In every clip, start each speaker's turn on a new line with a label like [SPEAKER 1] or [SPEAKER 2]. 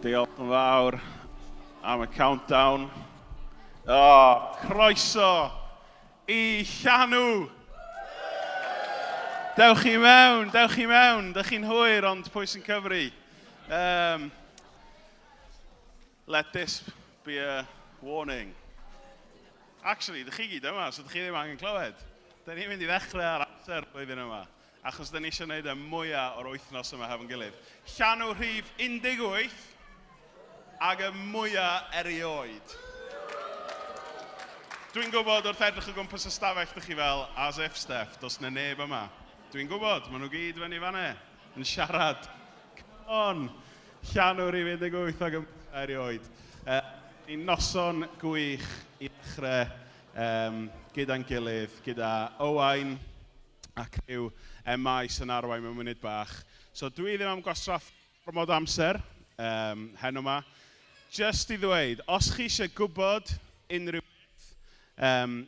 [SPEAKER 1] Diolch yn fawr am y countdown. Oh, croeso i Llanw! Dewch i mewn, dewch i mewn. Dych chi'n hwyr, ond pwy sy'n cyfri? Um, let this be a warning. Actually, dych chi gyd yma, so dych chi ddim angen clywed. Dyn ni'n mynd i ddechrau ar amser blwyddyn yma. Achos dyn ni eisiau gwneud y mwyaf o'r wythnos yma hefo'n gilydd. Llanw rhif 18 ag y mwyaf erioed. Dwi'n gwybod wrth edrych o gwmpas y stafell, dych chi fel, as if Steph, does na neb yma. Dwi'n gwybod, maen nhw gyd fyny fan'na yn siarad. Come on! Llanw rhif 18 ag y mwyaf erioed. Uh, ni'n noson gwych i ddechrau um, gyda'n gilydd, gyda Owain, a criw MI sy'n arwain mewn munud bach. So dwi ddim am gwastraff gormod o amser um, heno yma. Just i ddweud, os chi eisiau gwybod unrhyw beth, um,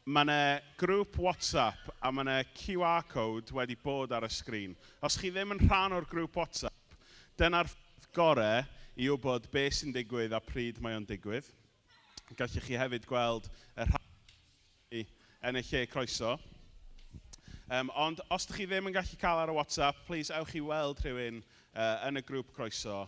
[SPEAKER 1] mae yna grŵp WhatsApp a mae yna QR code wedi bod ar y sgrin. Os chi ddim yn rhan o'r grŵp WhatsApp, dyna'r ffordd gorau i wybod beth sy'n digwydd a pryd mae o'n digwydd. Gallwch chi hefyd gweld y rhai yn y lle croeso. Um, ond os ydych chi ddim yn gallu cael ar y WhatsApp, please ewch i weld rhywun uh, yn y grŵp croeso.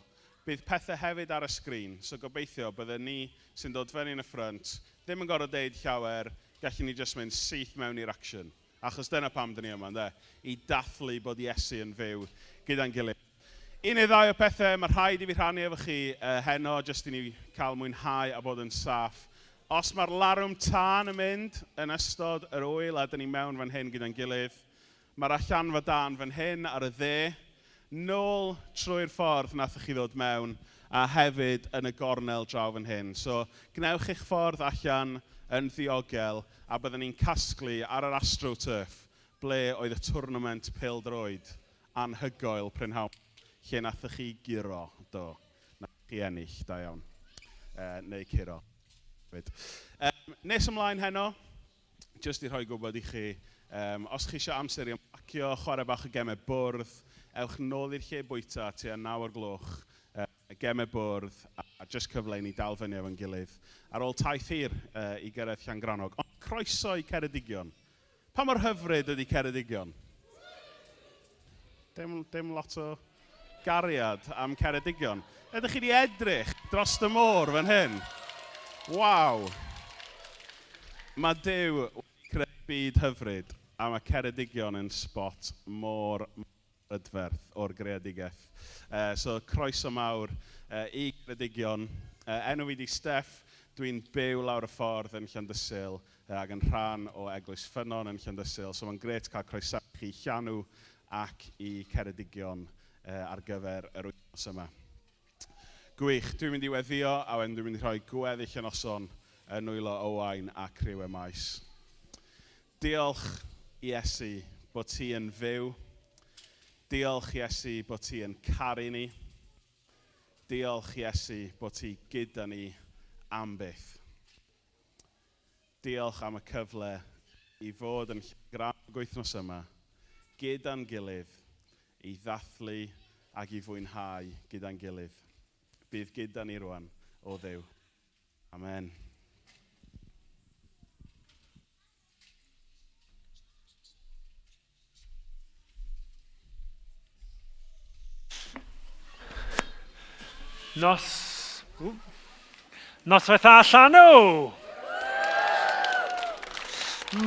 [SPEAKER 1] Bydd pethau hefyd ar y sgrin, so gobeithio bydden ni sy'n dod fyny yn y ffrynt ddim yn gorfod deud llawer, gallwn ni jyst mynd syth mewn i'r action. Achos dyna pam dyn ni yma, ynde? I dathlu bod Iesu yn fyw gyda'n gilydd. Un neu ddau o pethau mae rhaid i fi rhannu efo chi uh, heno, jyst i ni cael mwynhau a bod yn saff. Os mae'r larwm tân yn mynd yn ystod yr ŵyl a dyn ni mewn fan hyn gyda'n gilydd, mae'r allanfa dân fan hyn ar y dde, nôl trwy'r ffordd nathoch chi ddod mewn, a hefyd yn y gornel draw fan hyn. So, gwnewch eich ffordd allan yn ddiogel a byddwn ni'n casglu ar yr AstroTurf ble oedd y twrnament pêl-droed anhygoel prynhawn lle nathoch chi guro, do, nathoch chi ennill, da iawn, uh, neu curo. Um, nes ymlaen heno, jyst i rhoi gwybod i chi, um, os chi eisiau amser i ymlacio, chwarae bach o gemau bwrdd, ewch nôl i'r lle bwyta tua 9 o'r gloch, uh, gemau bwrdd, a jyst cyfle i ni dal fyny efo'n gilydd ar ôl taith hir uh, i gyrraedd Llangrannog. Ond croeso i Ceredigion. Pa mor hyfryd ydy Ceredigion? Dim, dim lot o gariad am Ceredigion. Ydych chi wedi edrych dros y môr fan hyn? Waw! Mae Duw wedi creu byd hyfryd a mae Ceredigion yn spot mor brydferth o'r greadigaeth. Uh, so croeso mawr uh, i Geredigion. Uh, enw fi di Steff, dwi'n byw lawr y ffordd yn Llandysul uh, ac yn rhan o Eglwys Ffynnon yn Llandysul, so mae'n grêt cael croesawu chi Llanw ac i Ceredigion uh, ar gyfer yr wythnos yma. Gwych, dwi'n mynd i weddio a wedyn dwi'n mynd i rhoi gweddill y noson yn nwylo Owain a criw y maes. Diolch, Iesu, bod ti yn fyw. Diolch, Iesu, bod ti yn caru ni. Diolch, Iesu, bod ti gyda ni am byth. Diolch am y cyfle i fod yn Llangranog wythnos yma, gyda'n gilydd, i ddathlu ac i fwynhau gyda'n gilydd. Bydd gyda ni rwan, o Dduw. Amen.
[SPEAKER 2] Nos... Noswaith dda Llanw!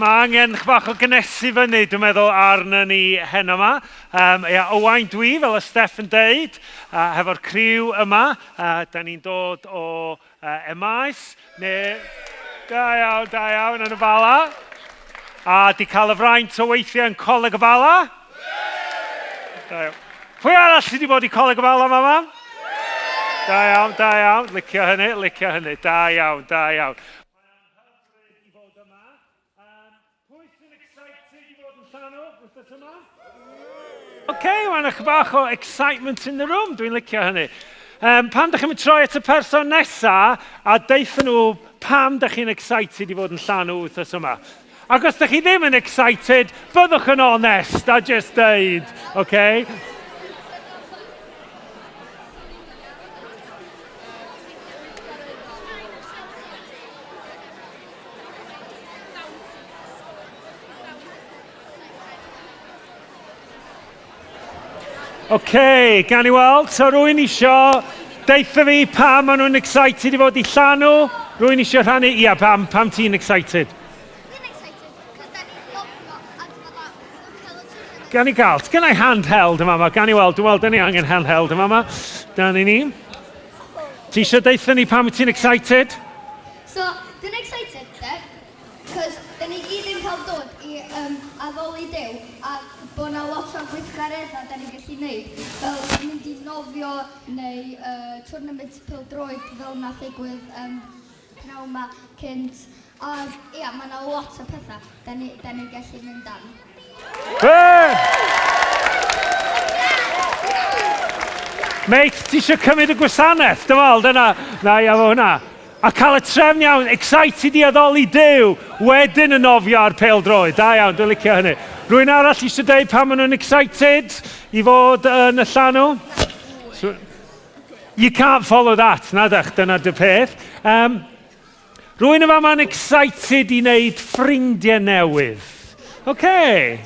[SPEAKER 2] Mae angen bach o gynnesu fyny, dwi'n meddwl, arna ni heno yma. Um, ia, Owain dwi, fel y Steff yn deud, uh, hefo'r criw yma. Uh, da ni'n dod o uh, Emaes, neu... Da iawn, da iawn, yn y Bala. A di cael y fraint o weithio yn Coleg y Bala. Da iawn. Pwy arall sydd wedi bod i Coleg y Bala, mama? Da iawn, da iawn. Licio hynny, licio hynny. Da iawn, da iawn. Mae'n hyfryd i fod yma. Um, pwy sy'n excited i fod yn llanw wythnos yma? Oce, okay, mae'n eich bach o excitement in the room, dwi'n licio hynny. Um, pan ydych chi'n mynd troi at y person nesa a deuthon nhw pam ydych chi'n excited i fod yn llanw wythnos yma. Ac os ydych chi ddim yn excited, byddwch yn onest a just deud, oce? Okay? Oce, okay, gan i weld, so rwy'n isio deutha fi pam maen nhw'n excited i fod i llanw. Rwy'n isio rhannu, ia, pam, pam ti'n excited?
[SPEAKER 3] Dwi'n excited, cos da ni'n nofio a fatha, cael y tournament.
[SPEAKER 2] Gan i gael, gan i handheld yma, ma, gan i weld, dwi'n weld, da ni angen handheld yma, ma. Da ni ni. Ti eisiau deutha ni pam ti'n excited?
[SPEAKER 3] So, dwi'n excited, de, Cos da ni gyd yn cael dod i um, addoli Duw a bod 'na lot o gweithgareddau da ni'n gallu neud, fel mynd i nofio neu uh, tournament pêl-droed fel nath ddigwydd um, pnawn 'ma cynt. A ia, mae 'na lot o pethau da ni'n da ni gallu mynd am.
[SPEAKER 2] Hey! Mate, ti eisiau cymryd y gwasanaeth? Dyma, dyna, na i efo hwnna. A cael y trefn iawn, excited i addoli Duw, wedyn yn nofio ar pêl-droed. Da iawn, dwi'n licio hynny. Rwy'n arall eisiau dweud pam maen nhw'n excited i fod yn y llanw? So, you can't follow that, na dych, dyna dy peth. Um, rwy'n yma ma'n excited i wneud ffrindiau newydd. Oce. Okay.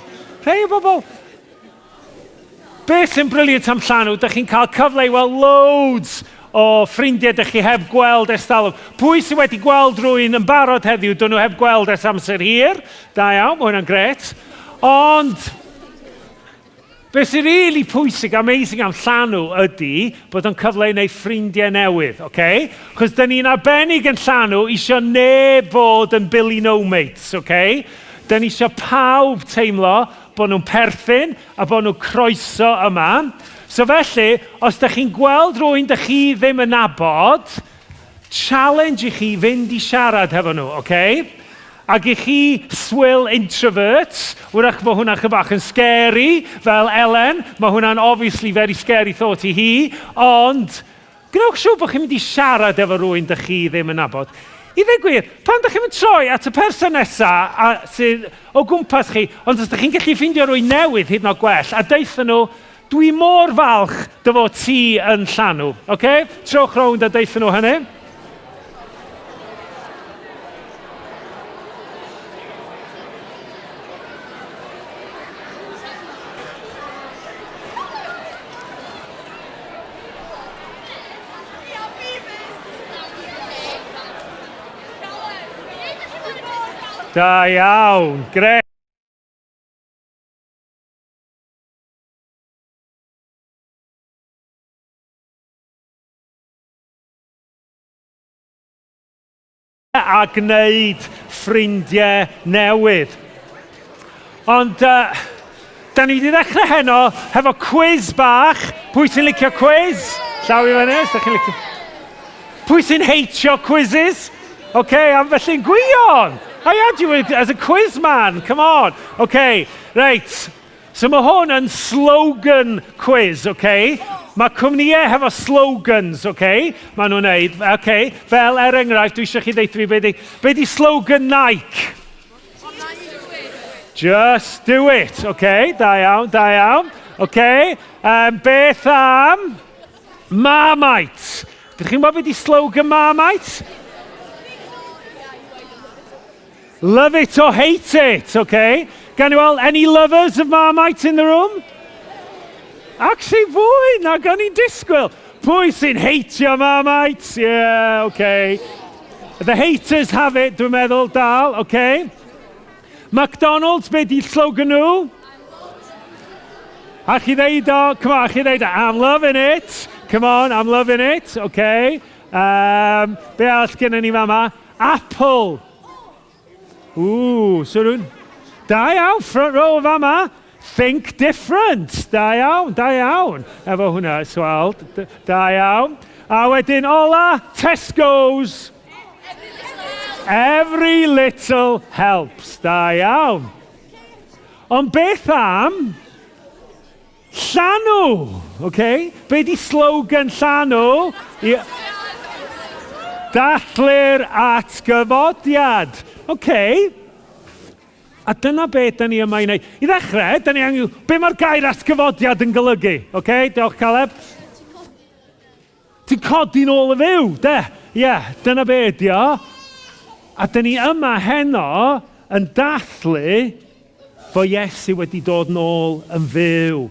[SPEAKER 2] Rhai o bobl, Beth sy'n brilliant am Llanw, dych chi'n cael cyfle i weld loads o ffrindiau dych chi heb gweld ers talwm. Pwy sydd wedi gweld rhywun yn barod heddiw, dyn nhw heb gweld ers amser hir? Da iawn, mae hwnna'n gret. Ond, beth sy'n really pwysig, amazing am Llanw ydy bod o'n cyfle i wneud ffrindiau newydd, oce? Okay? Chos dyn ni'n arbennig yn Llanw isio neb fod yn Billy No Mates, oce? Okay? Dyn ni isio pawb teimlo bod nhw'n perthyn a bod nhw'n croeso yma. So felly, os ydych chi'n gweld rhywun dych chi ddim yn nabod, challenge i chi fynd i siarad hefo nhw, oce? Okay? Ac i chi swil introverts, wrach bod hwnna chydig bach yn scary, fel Ellen, mae hwnna'n obviously very scary thought i hi, ond Gwnewch siŵr bod chi'n mynd i siarad efo rhywun dych chi ddim yn nabod. I ddweud gwir, pan dych chi'n mynd troi at y person nesaf a sydd o gwmpas chi, ond os dych chi'n gallu ffeindio rhywun newydd hyd yn oed gwell, a deutha nhw, dwi mor falch dy fod ti yn llanw. Okay? Trowch rownd a deutha nhw hynny. Da iawn, gret. A gwneud ffrindiau newydd. Ond uh, da ni wedi ddechrau heno hefo cwiz bach. Pwy sy'n licio cwiz? Llaw i fyny, os da chi'n licio. Pwy sy'n heitio quizzes? Oce, okay, am felly'n gwion! I had you as a quiz man, come on. Oce, okay, reit. So mae hwn yn slogan quiz, oce? Okay? Mae cwmnïau hefo slogans, oce? Okay? Maen nhw'n neud, oce? Okay? Fel er enghraifft, dwi eisiau chi ddeutha fi be di, be di slogan Nike? Just do it, oce? Okay? Da iawn, da iawn. Oce? Okay? Beth am Marmite? Dych chi'n gwybod beth di slogan Marmite? Love it or hate it, okay? Gan i weld, any lovers of Marmite in the room? Actually, fwy na gan i'n disgwyl. Pwy sy'n heitio Marmite? Yeah, okay. The haters have it, dwi'n meddwl, dal, okay. McDonald's, be di slogan nhw? A chi ddeud o, come on, a chi ddeud o, I'm loving it. Come on, I'm loving it, okay. Be arall gennym ni fama? Apple. Ooh, so rhywun... Da iawn, front row fama. Think different. Da iawn, da iawn. Efo hwnna, sweld. Da iawn. A wedyn ola, Tesco's. Every little helps. Da iawn. Ond beth am Llanw! Ok? Be di slogan Llanw? I... Dathlu'r atgyfodiad. Ok. A dyna be da ni yma i wneud. I ddechrau, da ni angen... Be mae'r gair atgyfodiad yn golygu? Ok, diolch Caleb. Ti'n codi'n ôl y fyw, de? Ie, yeah, dyna be ydi o. A dyn ni yma heno yn dathlu fo Iesu wedi dod nôl yn fyw.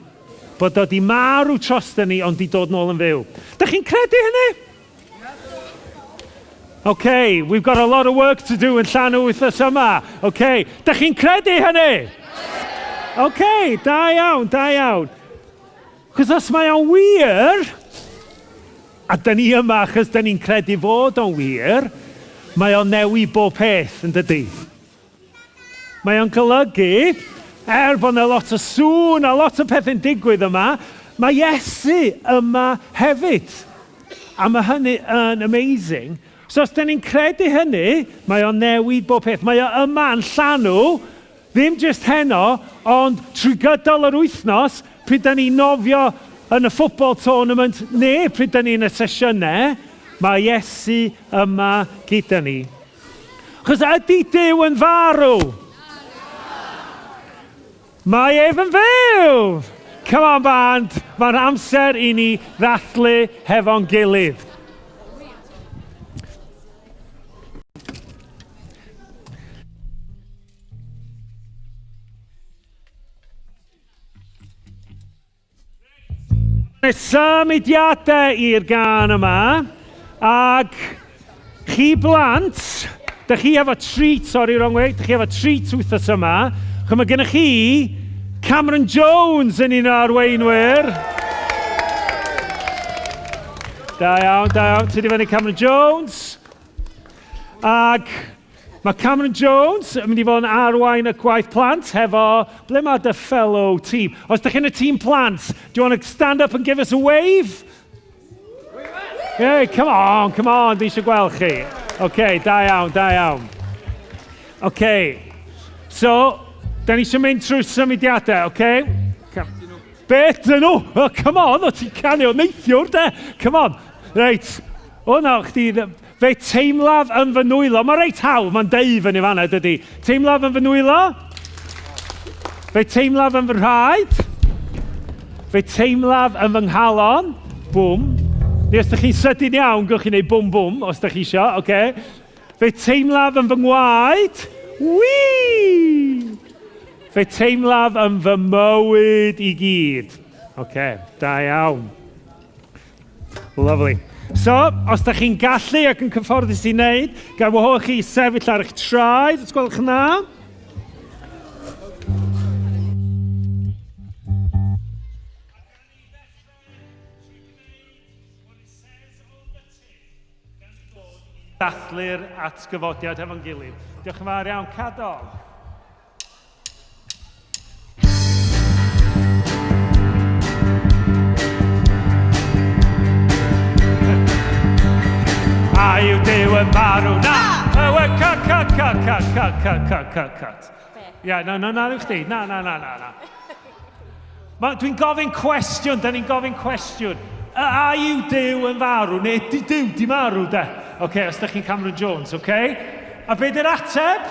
[SPEAKER 2] Bod o 'di marw troston ni ond 'di dod nôl yn fyw. Dych chi'n credu hynny? OK, we've got a lot of work to do yn llanw wythnos yma. OK, dych chi'n credu hynny? OK, da iawn, da iawn. Chos os mae o'n wir, a dyn ni yma achos dyn ni'n credu fod o'n wir, mae o'n newid bob peth, yn dydy? Mae o'n golygu, er bod 'na lot o sŵn a lot o pethau'n digwydd yma, mae Iesu yma hefyd. A mae hynny yn amazing. So os 'dan ni'n credu hynny, mae o'n newid bob peth. Mae o yma yn llanw, ddim jyst heno, ond trwy gydol yr wythnos, pryd 'dan ni'n nofio yn y football tournament neu pryd 'dan ni yn y sesiynau, mae Iesu yma gyda ni. Achos ydy Duw yn farw? Mae ef yn fyw! Come on band, mae'n amser i ni ddathlu hefo'n gilydd. Mae symudiadau i'r gân yma, ac chi blant, da chi efo treat, sorry, wrong way, da chi efo treat wythnos yma, chos mae gennych chi Cameron Jones yn un o'r arweinwyr. Da iawn, da iawn, ti di fyny Cameron Jones. Ac Mae Cameron Jones yn mynd i fod yn arwain y gwaith plant hefo... Ble mae dy fellow team? Os ydych chi'n y tîm plant, do you want to stand up and give us a wave? Hey, come on, come on, dwi eisiau gweld chi. OK, da iawn, da iawn. OK, so, da ni eisiau mynd trwy'r symudiadau, OK? Be dyn nhw? Oh, come on, o ti'n canu o neithiwr, de? Come on. Reit. O na, chdi... Fe teimlaf yn fy nwylo. Mae reit hawdd, mae'n deud fyny fanna, dydy. Teimlaf yn fy nwylo. Fe teimlaf yn fy rhaid. Fe teimlaf yn fy nghalon. Bwm. Neu os ydych chi'n sydyn iawn, gewch chi wneud bwm bwm, os ydych chi eisiau, oce. Okay. Fe teimlaf yn fy ngwaed. Wii! Fe teimlaf yn fy mywyd i gyd. Oce, okay, da iawn. Lovely. So, os da chi'n gallu ac yn cyfforddus i wneud, gael wahodd chi i sefyll ar eich traed, os gwelwch yn dda. Dathlu'r atgyfodiad hefo'n gilydd. Diolch yn fawr iawn, Cadog. A yw Duw yn marw? Na! Na! Cut, cut, cut, cut, cut, cut, cut, cut, cut. Ie, na, na, na, ddim chdi. Na, na, na, na, na. Ma, dwi'n gofyn cwestiwn, da ni'n gofyn cwestiwn. A yw Duw yn farw? Neu ydy Duw di marw, de? Oce, okay, os da chi'n Cameron Jones, oce? Okay? A be di'r ateb?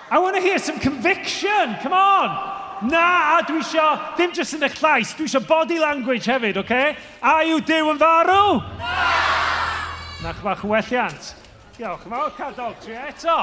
[SPEAKER 2] I want to hear some conviction, come on! Na, a dwi isio, ddim jyst yn eich llais, dwi isio body language hefyd, oce? Okay? A yw Duw yn farw? Na! Na, bach o welliant. Diolch yn fawr, Cadog. Trio eto.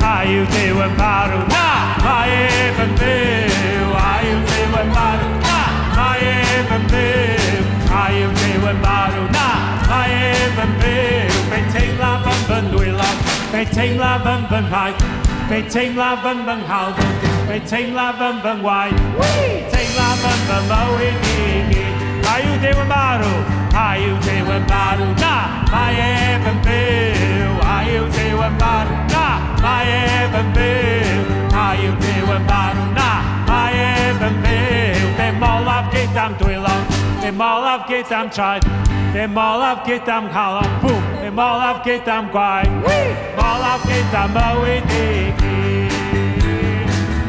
[SPEAKER 2] A yw Duw yn farw? Na! Mae ef yn fyw! A yw Duw yn farw? Na! Mae ef yn fyw! A yw Duw yn farw? Na! Mae ef yn fyw! Fe teimlaf yn fy nwylo, fe teimlaf yn fy nhraed, fe teimlaf yn fy nghalon, fe teimlaf yn fy ngwaed, wii! Teimlaf yn fy mywyd i gyd. A yw Duw yn marw? A yw Duw yn marw? Na! Mae ef yn fyw! A yw Duw yn marw? Na! Mae ef yn fyw! A yw Duw yn marw? Na! Mae ef yn fyw! Fe molaf gyda'm dwylo, fe molaf gyda'm traed, fe molaf gyda'm nghalon, bwm! Fe molaf gyda'm gwaed, wii! Molaf gyda'm mywyd i gyd.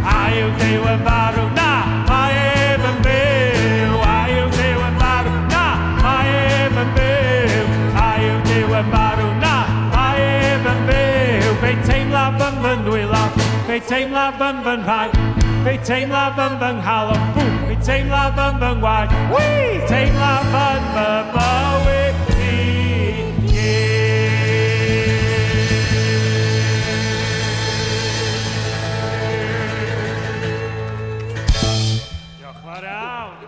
[SPEAKER 2] A yw Duw yn farw? Na! Mae ef yn fyw! A yw Duw yn farw? Na! Mae ef yn fyw! A yw Duw yn farw? Na! Mae ef yn fyw! Fe teimlaf yn fy nwylo, fe teimlaf yn fy nhraed, fe teimlaf yn fy nghalon, bwm! Fe teimlaf yn fy ngwaed, wii! Teimlaf yn fy mywyd i. fawr iawn.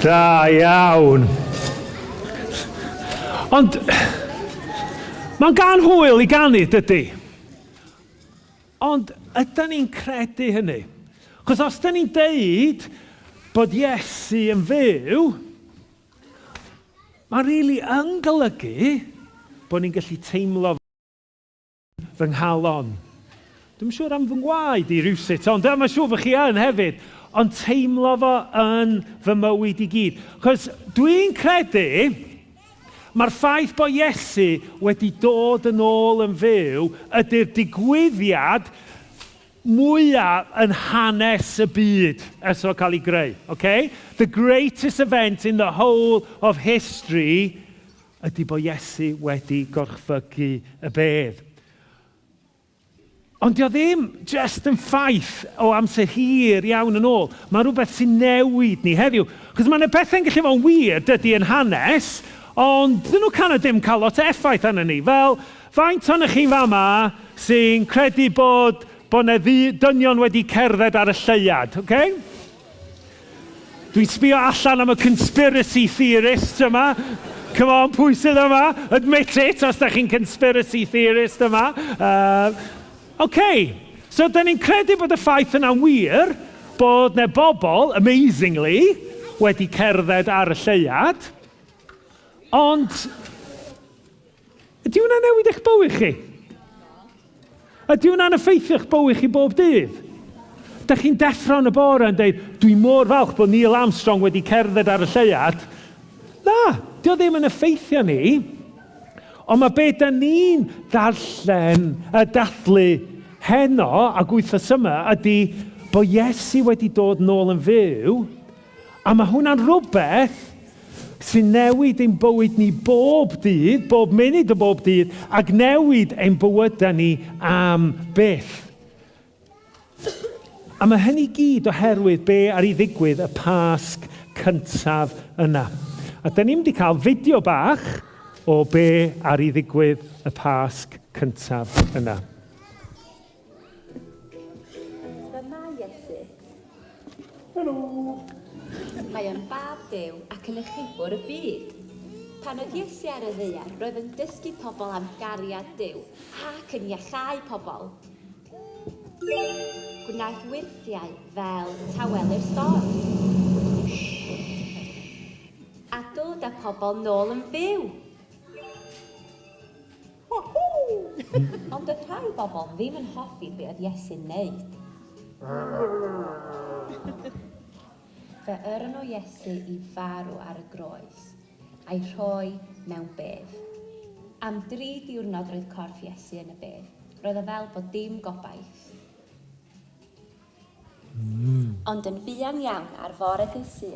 [SPEAKER 2] Da iawn. Ond mae'n gan hwyl i ganu, dydy? Ond ydy ni'n credu hynny? Chos os da ni'n deud bod Iesu yn fyw, mae'n rili really yn golygu bod ni'n gallu teimlo fy nghalon. Dwi'm yn siŵr am fy ngwaed i rywsut, ond mae'n siŵr fod chi yn hefyd. Ond teimlo fo yn fy mywyd i gyd. Chos dwi'n credu mae'r ffaith bod Iesu wedi dod yn ôl yn fyw ydy'r digwyddiad mwyaf yn hanes y byd ers o cael ei greu. Okay? The greatest event in the whole of history ydy bod Iesu wedi gorchfygu y bedd. Ond dio ddim jyst yn ffaith o amser hir iawn yn ôl. Mae'n rhywbeth sy'n newid ni heddiw. Chos mae yna pethau'n gallu fod yn wir, dydy, yn hanes, ond dyn nhw kind of dim cael lot o effaith arno ni. Fel, faint ohonoch chi fama sy'n credu bod bod 'na dynion wedi cerdded ar y lleuad, okay? Dwi'n sbio allan am y conspiracy theorists yma. Come on, pwy sydd yma? Admit it, os da chi'n conspiracy theorist yma. OK, so da ni'n credu bod y ffaith yna'n wir, bod 'na bobl, amazingly, wedi cerdded ar y lleuad, ond Ydy hwnna'n newid eich bywyd chi? Ydy hwnna'n effeithio eich bywyd chi bob dydd? Dych chi'n deffro yn y bore yn dweud, dwi mor falch bod Neil Armstrong wedi cerdded ar y lleuad. Na, dio ddim yn effeithio ni. Ond mae be da ni'n darllen, y dathlu heno ac wythnos yma ydy bod Iesu wedi dod nôl yn fyw. A mae hwnna'n rhywbeth sy'n newid ein bywyd ni bob dydd, bob munud o bob dydd, ac newid ein bywydau ni am byth. A mae hynny gyd oherwydd be ar ei ddigwydd y Pasg cyntaf yna. A da ni'n mynd i cael fideo bach o be ar ei ddigwydd y Pasg cyntaf yna.
[SPEAKER 4] Dyma Iesu. Helo! Mae o'n fab Duw ac yn achubwr y byd. Pan oedd Iesu ar y ddaear, roedd yn dysgu pobl am gariad Duw ac yn iacháu pobl. Gwnaeth wyrthiau fel tawelu'r storm a dod â pobl nôl yn fyw. Ond doedd rhai bobl ddim yn hoffi be oedd Iesu'n wneud. Fe yrron nhw Iesu i farw ar y groes, a'i rhoi mewn bedd. Am dri diwrnod roedd corff Iesu yn y bedd. Roedd o fel bod dim gobaith. Ond yn fuan iawn ar fore dydd Sul,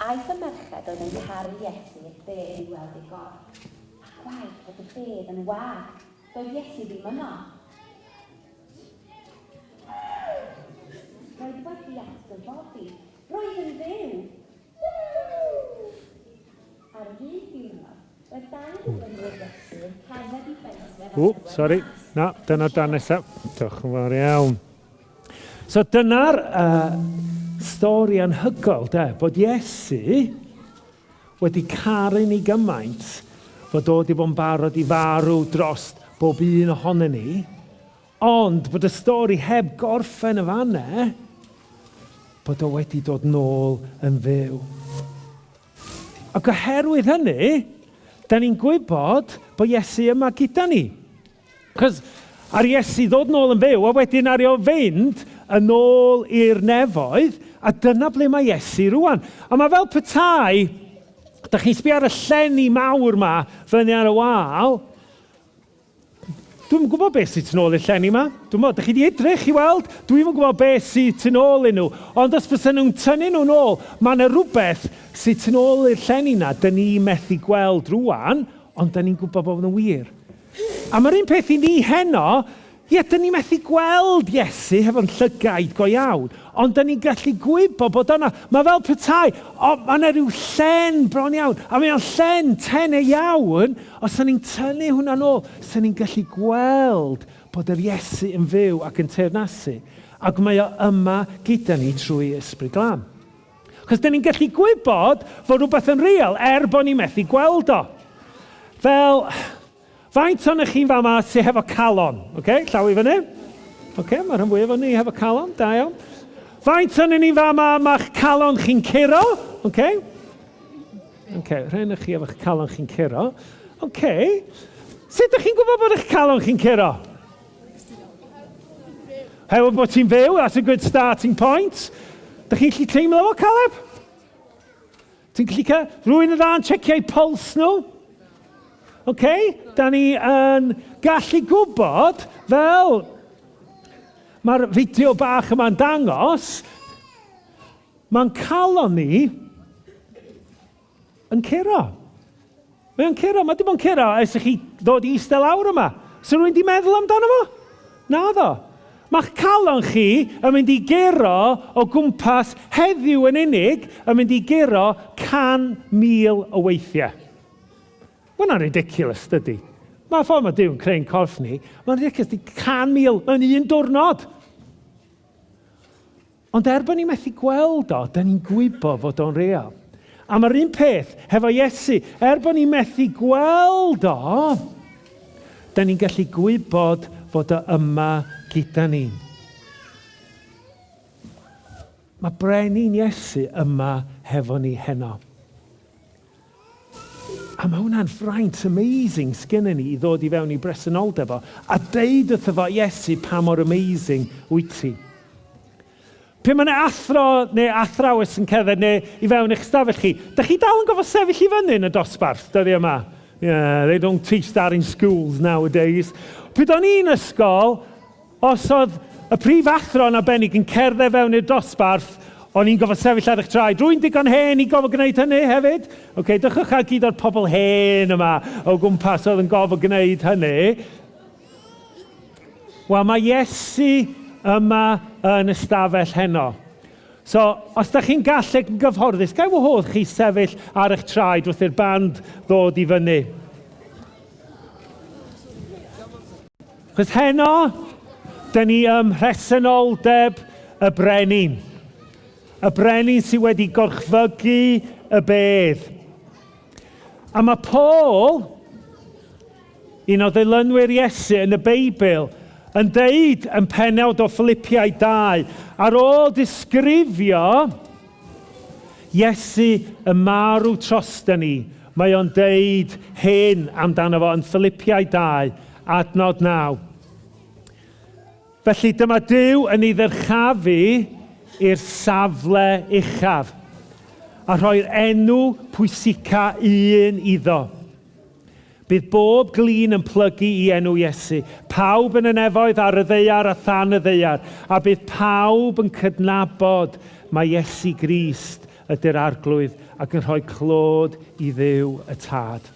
[SPEAKER 4] aeth y merched oedd yn caru Iesu i'r bedd i weld ei gorff, a gwaeth fod y bedd yn wag, doedd Iesu ddim yno. Roedd wedi atgyfodi, roedd yn fyw! Woo! Ar yr un diwrnod, roedd dau ddilynwyr Iesu yn cerdded i bentref
[SPEAKER 2] Ww, sori. Na, dyna dan nesaf. Diolch yn fawr iawn. So dyna'r uh, stori anhygoel, de, bod Iesu wedi caru ni gymaint fod o wedi bod yn barod i farw dros bob un ohonyn ni, ond bod y stori heb gorffen y fanne, bod o wedi dod nôl yn fyw. Ac oherwydd hynny, da ni'n gwybod bod Iesu yma gyda ni. Cos ar Iesu ddod nôl yn fyw, a wedyn ar o fynd yn ôl i'r nefoedd, a dyna ble mae Iesu rwan. A mae fel petai, da chi'n sbio ar y llenni mawr ma fyny ar y wal, Dwi'm yn gwybod beth sydd tu nôl i'r llenni 'ma. Dwi'm yn, dych chi 'di edrych i weld? Dwi'm yn gwybod beth sydd tu nôl i nhw. Ond os fysa nhw'n tynnu nhw'n ôl, mae 'na rhywbeth sydd tu nôl i'r llenni 'na dyn ni methu gweld rŵan, ond dyn ni'n gwybod bod nhw'n wir. A mae'r un peth i ni heno, Ie, dyn ni methu gweld Iesu hefo'n llygaid go iawn, ond dyn ni'n gallu gwybod bod yna. Mae fel petai, o, mae yna rhyw llen bron iawn, a mae o'n llen tenau iawn, os ydyn ni'n tynnu hwnna nôl, sy'n ni'n gallu gweld bod yr Iesu yn fyw ac yn teyrnasu, ac mae o yma gyda ni trwy Ysbryd Glân. Chos dyn ni'n gallu gwybod fod rhywbeth yn real er bod ni'n methu gweld o. Fel, Faint ohonoch chi'n fama sy hefo calon? Ok, llaw i fyny. Ok, mae rhan fwyaf o'n ni hefo calon, da iawn. Faint ohono ni'n fama mae'ch calon chi'n curo? Ok. Ok, rhain o'ch chi efo'ch calon chi'n curo. Ok. Sut ydych chi'n gwybod bod eich calon chi'n curo? Hefo bod ti'n fyw, that's a good starting point. Dych chi'n gallu teimlo fo, Caleb? Ti'n gallu cael rhywun yn dda yn checio eu puls nhw? Ok, da ni yn gallu gwybod fel mae'r fideo bach yma'n dangos, mae'n calon ni yn curo. Mae'n curo, mae dim ond curo ers i chi ddod i eistedd lawr yma. So rhywun di meddwl amdano fo? Naddo. Mae'ch calon chi yn mynd i guro o gwmpas heddiw yn unig yn mynd i guro 100,000 o weithiau. Mae hwnna'n ridiculous, dydy? Mae'r ffordd mae Duw yn creu'n corff ni, mae'n ridiculous, di 100,000 mewn un diwrnod. Ond er bod ni'n methu gweld o, da ni'n gwybod fod o'n real. A mae'r un peth hefo Iesu. Er bod ni'n methu gweld o, da ni'n gallu gwybod fod o yma gyda ni. Mae brenin Iesu yma hefo ni heno. A mae hwnna'n fraint amazing sgynnon ni i ddod i fewn i bresenoldeb o a deud wrtho fo, Iesu, pa mor amazing wyt ti. Pe mae yna athro neu athrawes yn cerdded neu i fewn eich stafell chi, da chi dal yn gofod sefyll i fyny yn y dosbarth dyddiau yma? Yeah, they don't teach that in schools nowadays. Pryd o'n i'n ysgol, Os oedd y prif athro yn arbennig yn cerdded fewn i'r dosbarth, o'n i'n gofod sefyll ar eich traed. Rwy'n digon hen i gofod gwneud hynny hefyd. Ok, dychwch ar gyd o'r pobl hen yma o gwmpas oedd yn gofod gwneud hynny. Wel, mae Iesu yma yn y stafell heno. So, os da chi'n gallu yn gyfforddus, ga i wahodd chi sefyll ar eich traed wrth i'r band ddod i fyny. Chos heno, dyn ni ym mhresenoldeb y brenin. Y brenin sydd wedi gorchfygu y bedd. A mae Paul, un o ddilynwyr Iesu yn y Beibl, yn deud yn penawd o Philipiaid 2, ar ôl disgrifio Iesu yn marw trosta ni, mae o'n deud hyn amdano fo yn Philipiaid 2, adnod 9. Felly dyma Duw yn ei ddyrchafu i'r safle uchaf, a rhoi'r enw pwysica un iddo. Bydd bob glin yn plygu i enw Iesu, pawb yn y nefoedd, ar y ddaear a than y ddaear, a bydd pawb yn cydnabod mai Iesu Grist ydy'r Arglwydd ac yn rhoi clod i Dduw y Tad.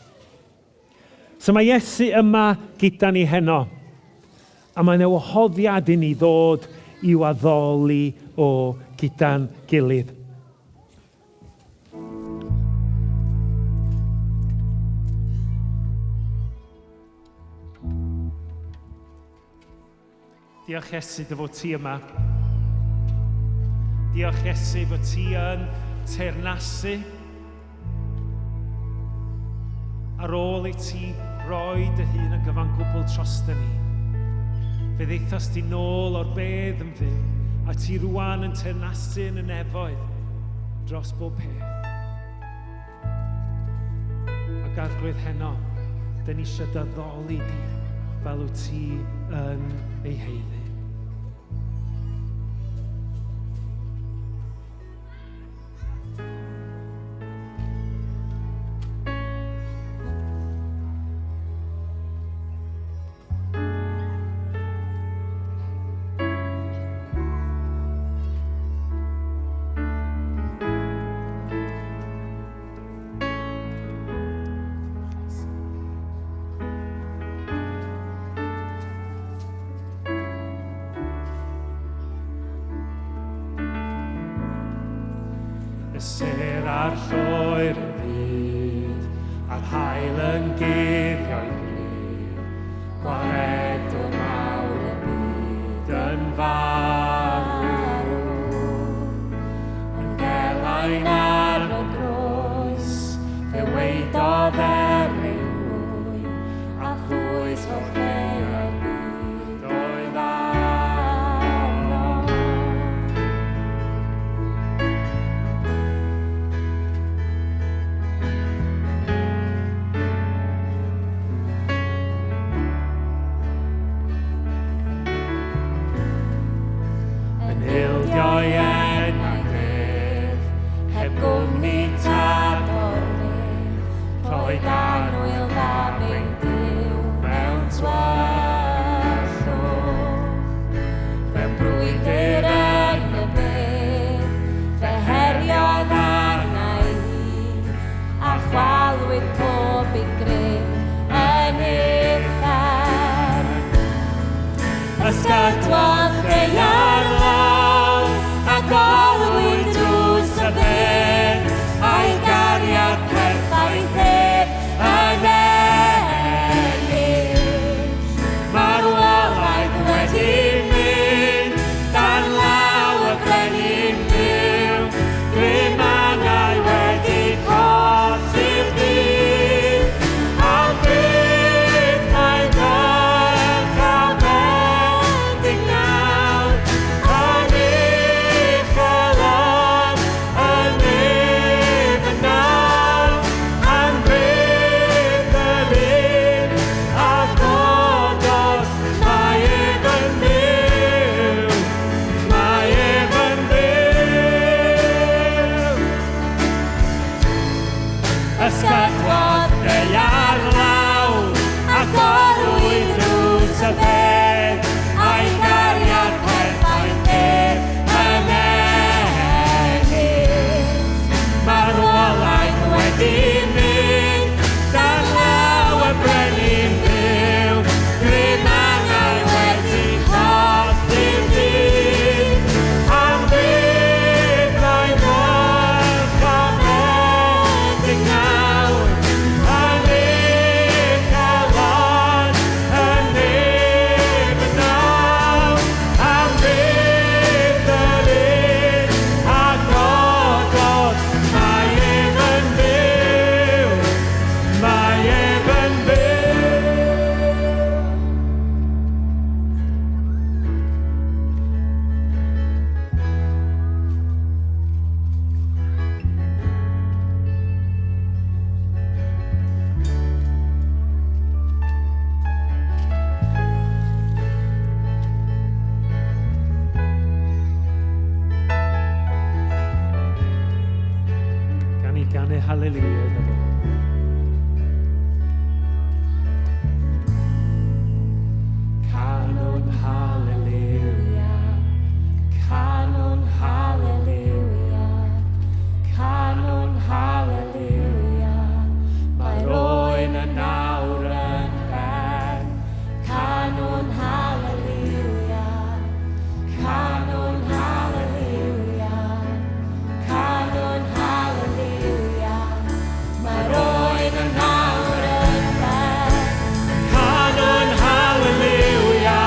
[SPEAKER 2] So mae Iesu yma gyda ni heno, a mae yna wahoddiad i ni ddod i'w addoli o gyda'n gilydd. Diolch Iesu dy fod ti yma. Diolch Iesu fod ti yn teyrnasu. Ar ôl i ti roi dy hun yn gyfan gwbl drosto ni, fe ddeithos ti nôl o'r bedd yn fyw, a ti rwan yn teyrnasu yn y nefoedd dros bob peth. Ac Arglwydd heno, dyn ni eisiau dyddoli di fel wyt ti yn ei heiddi. Y sêr a'r lloer yn fud, a'r haul yn guddio'i bryd, Gwaredwr mawr y byd yn farw.
[SPEAKER 5] Yn gelain ar y groes, fe waedodd er ein mwyn, a phwys holl feiau'r byd oedd arno.
[SPEAKER 2] Yn ildio'i enaid ef,
[SPEAKER 5] heb gwmni tad o'r nef, rhoi annwyl fab ein Duw mewn tywyllwch. Mewn brwydr yn y bedd, fe heriodd arna i, a chwalwyd pob un grym yn uffern. Ysgadwodd ddaear law, agorwyd drws y bedd, a'i gariad perffaith ef yn ennill.
[SPEAKER 2] Marwolaeth wedi mynd, dan law y brenin byw, grym angau wedi colli'r dydd. A byth mae'n ddyrchafedig nawr, yn uchel yn y nef yn awr, am byth yr un a gododd, mae ef yn byw, mae ef yn byw. Ysgadwodd ddaear law, agorwyd drws y bedd, a'i gariad perffaith ef yn ennill. Marwolaeth wedi mynd, dan law y brenin byw, grym angau wedi colli'r dydd. Am byth mae'n ddyrchafedig nawr, yn uchel yn y nef yn awr, am byth yr un a gododd, mae ef yn byw, mae ef yn byw. Gan ni ganu haleluia iddo fo. Canwn haleluia,
[SPEAKER 5] Canwn haleluia, canwn haleluia,
[SPEAKER 2] Mae'r oen yn awr yn ben.
[SPEAKER 5] Canwn haleluia, canwn haleluia, canwn haleluia, mae'r oen yn awr yn ben.
[SPEAKER 2] Canwn haleluia,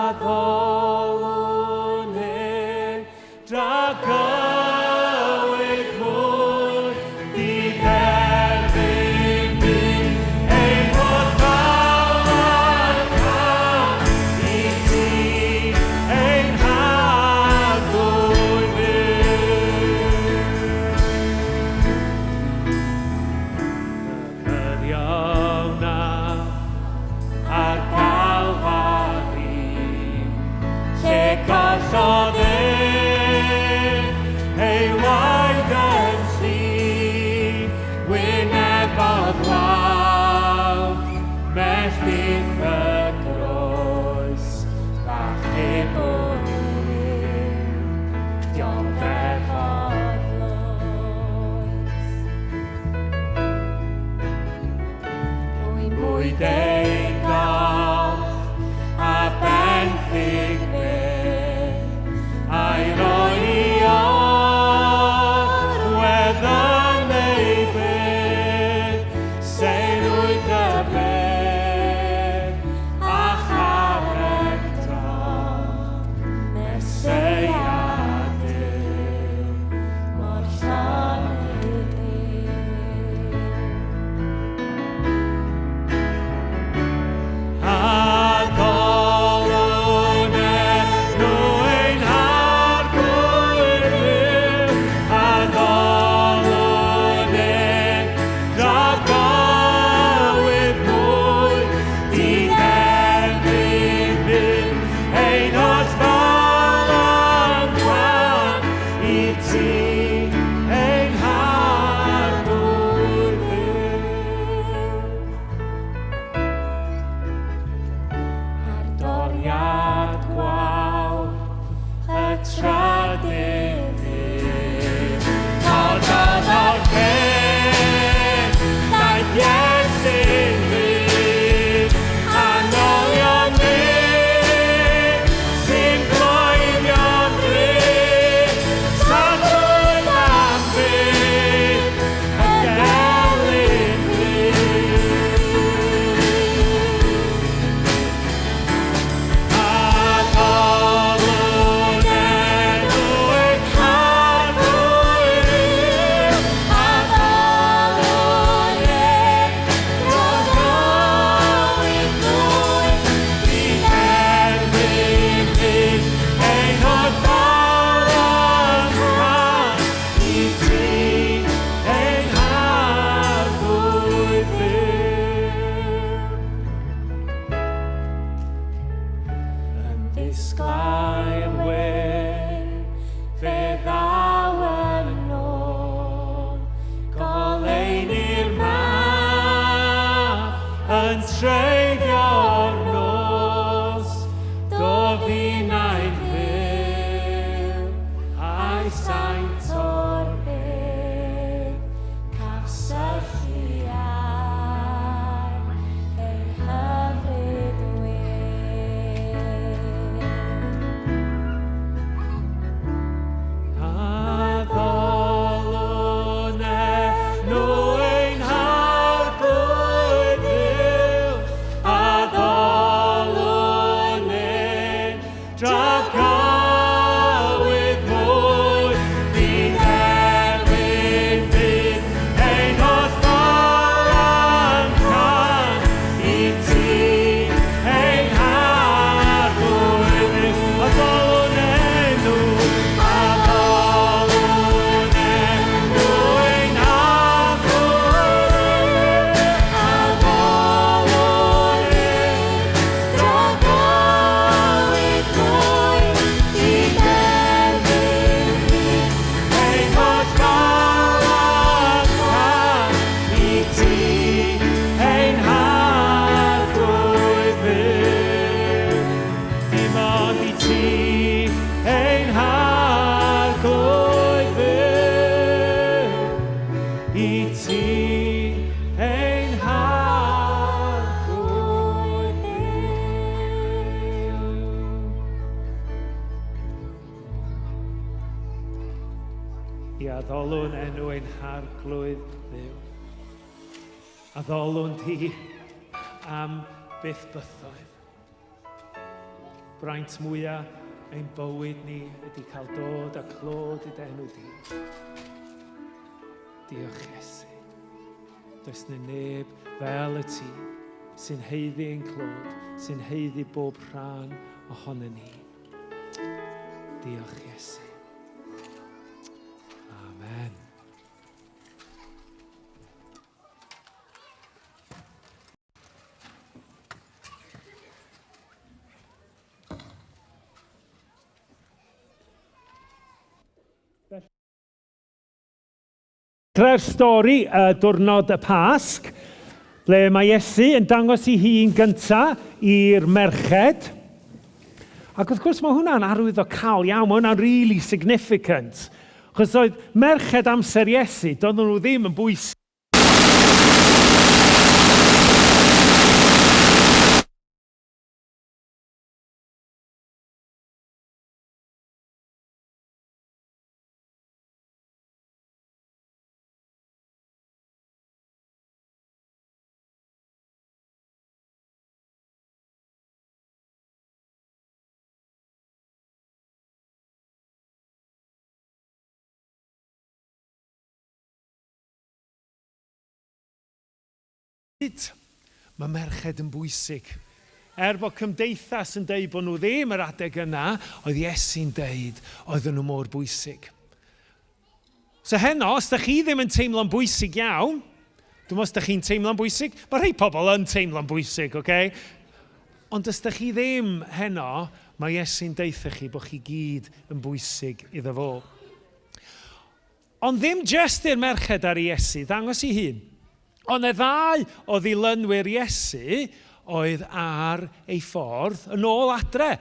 [SPEAKER 5] Addolwn ein dragywydd mwy diderfyn byd, ein holl fawl a'n cân i ti, ein Harglwydd Dduw. Myfyriwn ar Galfari, lle collodd ef ei waed yn llu, wynebodd wawr melltith y groes, bachubwr yw, dioddefodd loes. Rhwymwyd ei gorff a benthyg byth, a'i roi i orwedd yn ei bedd. Seinwyd y bedd a charreg drog, Meseia Duw, mor llonydd yw. Addolwn enw ein Harglwydd Dduw, addolwn ef dragywydd mwy, diderfyn bydd ein holl fawl a'n cân i ti, ein Harglwydd Dduw. Ar doriad gwawr y trydydd ddydd, cododd o'r bedd, daeth Iesu'n rhydd, a nolion ni sy'n bloeddio'n gryf, Sadwrn am byth, y gelyn rhydd. Addolwn enw ein Harglwydd Dduw, addolwn ef dragywydd mwy, diderfyn bydd ein holl fawl a'n cân i ti, ein Harglwydd Dduw. Yn ddisglair wyn, fe ddaw yn ôl, goleuni'r mab yn treiddio'r nos, dof innau'n fyw, a'i saint o'r byd, caf syllu ar ei hyfryd wedd. Addolwn enw ein Harglwydd Dduw, addolwn ef dragywydd mwy, diderfyn bydd ein holl fawl a'n cân i ti, ein Harglwydd Dduw. Addolwn enw, addolwn enw ein Harglwydd Dduw, addolwn ef dragywydd mwy, diderfyn bydd ein holl fawl a'n cân i ti, ein Harglwydd Dduw. Dim ond i ti, ein Harglwydd Dduw. I ti, ein Harglwydd Dduw. I addolwn enw ein Harglwydd Dduw. Addolwn di am byth bythoedd. Braint mwyaf ein bywyd ni ydy cael dod a clod i dy enw di. Diolch Iesu. Does na neb fel y ti sy'n haeddu ein clod, sy'n haeddu bob rhan ohono ni. Diolch Iesu. Amen.
[SPEAKER 2] Dechrau'r stori y diwrnod y Pasg, ble mae Iesu yn dangos ei hun gyntaf i'r merched. Ac wrth gwrs mae hwnna'n arwyddocaol iawn, mae hwnna'n really significant. Chos oedd merched amser Iesu, doedden nhw ddim yn bwysig. Mae merched yn bwysig. Er bod cymdeithas yn deud bod nhw ddim yr adeg yna, oedd Iesu'n deud oedden nhw mor bwysig. So heno, os da chi ddim yn teimlo'n bwysig iawn, dwi'n os da chi'n teimlo'n bwysig, mae rhai pobl yn teimlo'n bwysig, oce? Okay? Ond os da chi ddim heno, mae Iesu'n deutha chi bod chi gyd yn bwysig iddo fo. Ond ddim jyst i'r merched ar Iesu ddangos ei hun. Ond y ddau o ddilynwyr Iesu oedd ar ei ffordd yn ôl adre.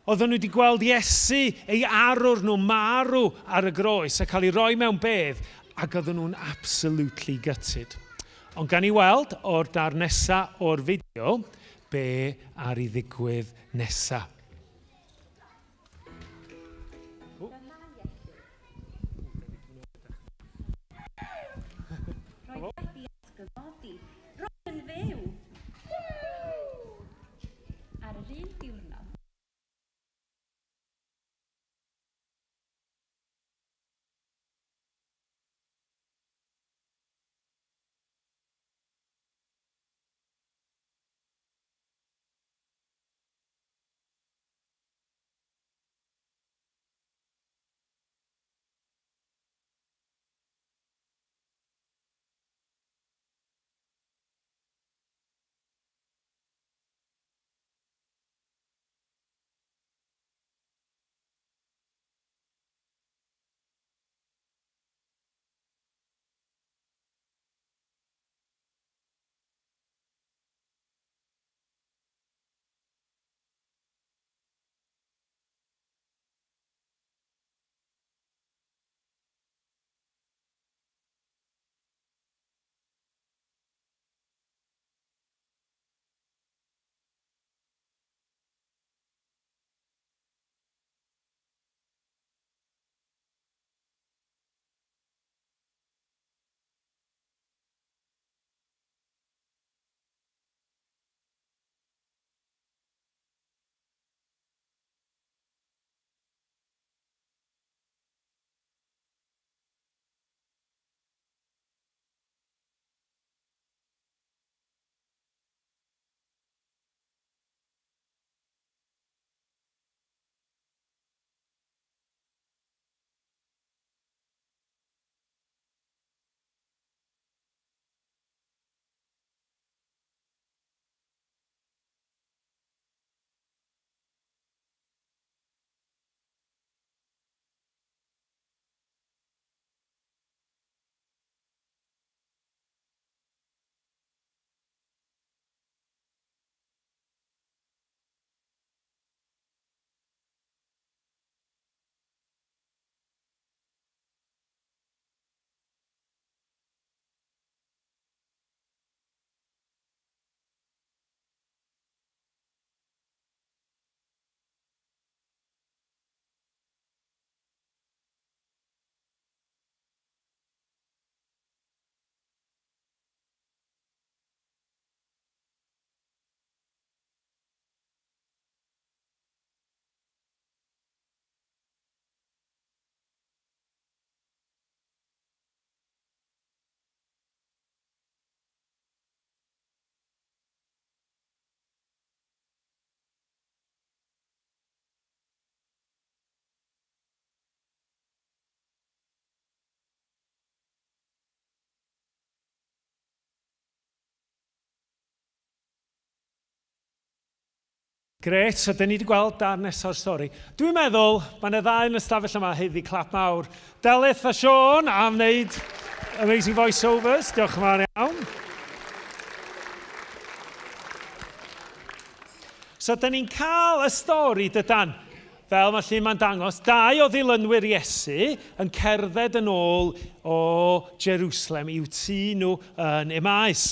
[SPEAKER 2] Oedden nhw wedi gweld Iesu, ei arwr nhw, marw ar y groes a cael ei roi mewn bedd, ac oedden nhw'n absolutely gutted. Ond gan i weld o'r dar nesa o'r fideo be ar i ddigwydd nesa.
[SPEAKER 4] Roedd wedi atgyfodi. Roedd yn fyw! Ar yr un diwrnod,
[SPEAKER 2] Grêt, so dyn ni wedi gweld darn nesaf o'r stori. Dwi'n meddwl, mae yna ddau yn y stafell yma haeddu clap mawr. Delyth a Siôn am wneud amazing voiceovers. Diolch yn fawr iawn. So, dyn ni'n cael y stori, dydan? Fel mae llun ma'n dangos, dau o ddilynwyr Iesu yn cerdded yn ôl o Jerusalem i'w tŷ nhw yn Emmaus.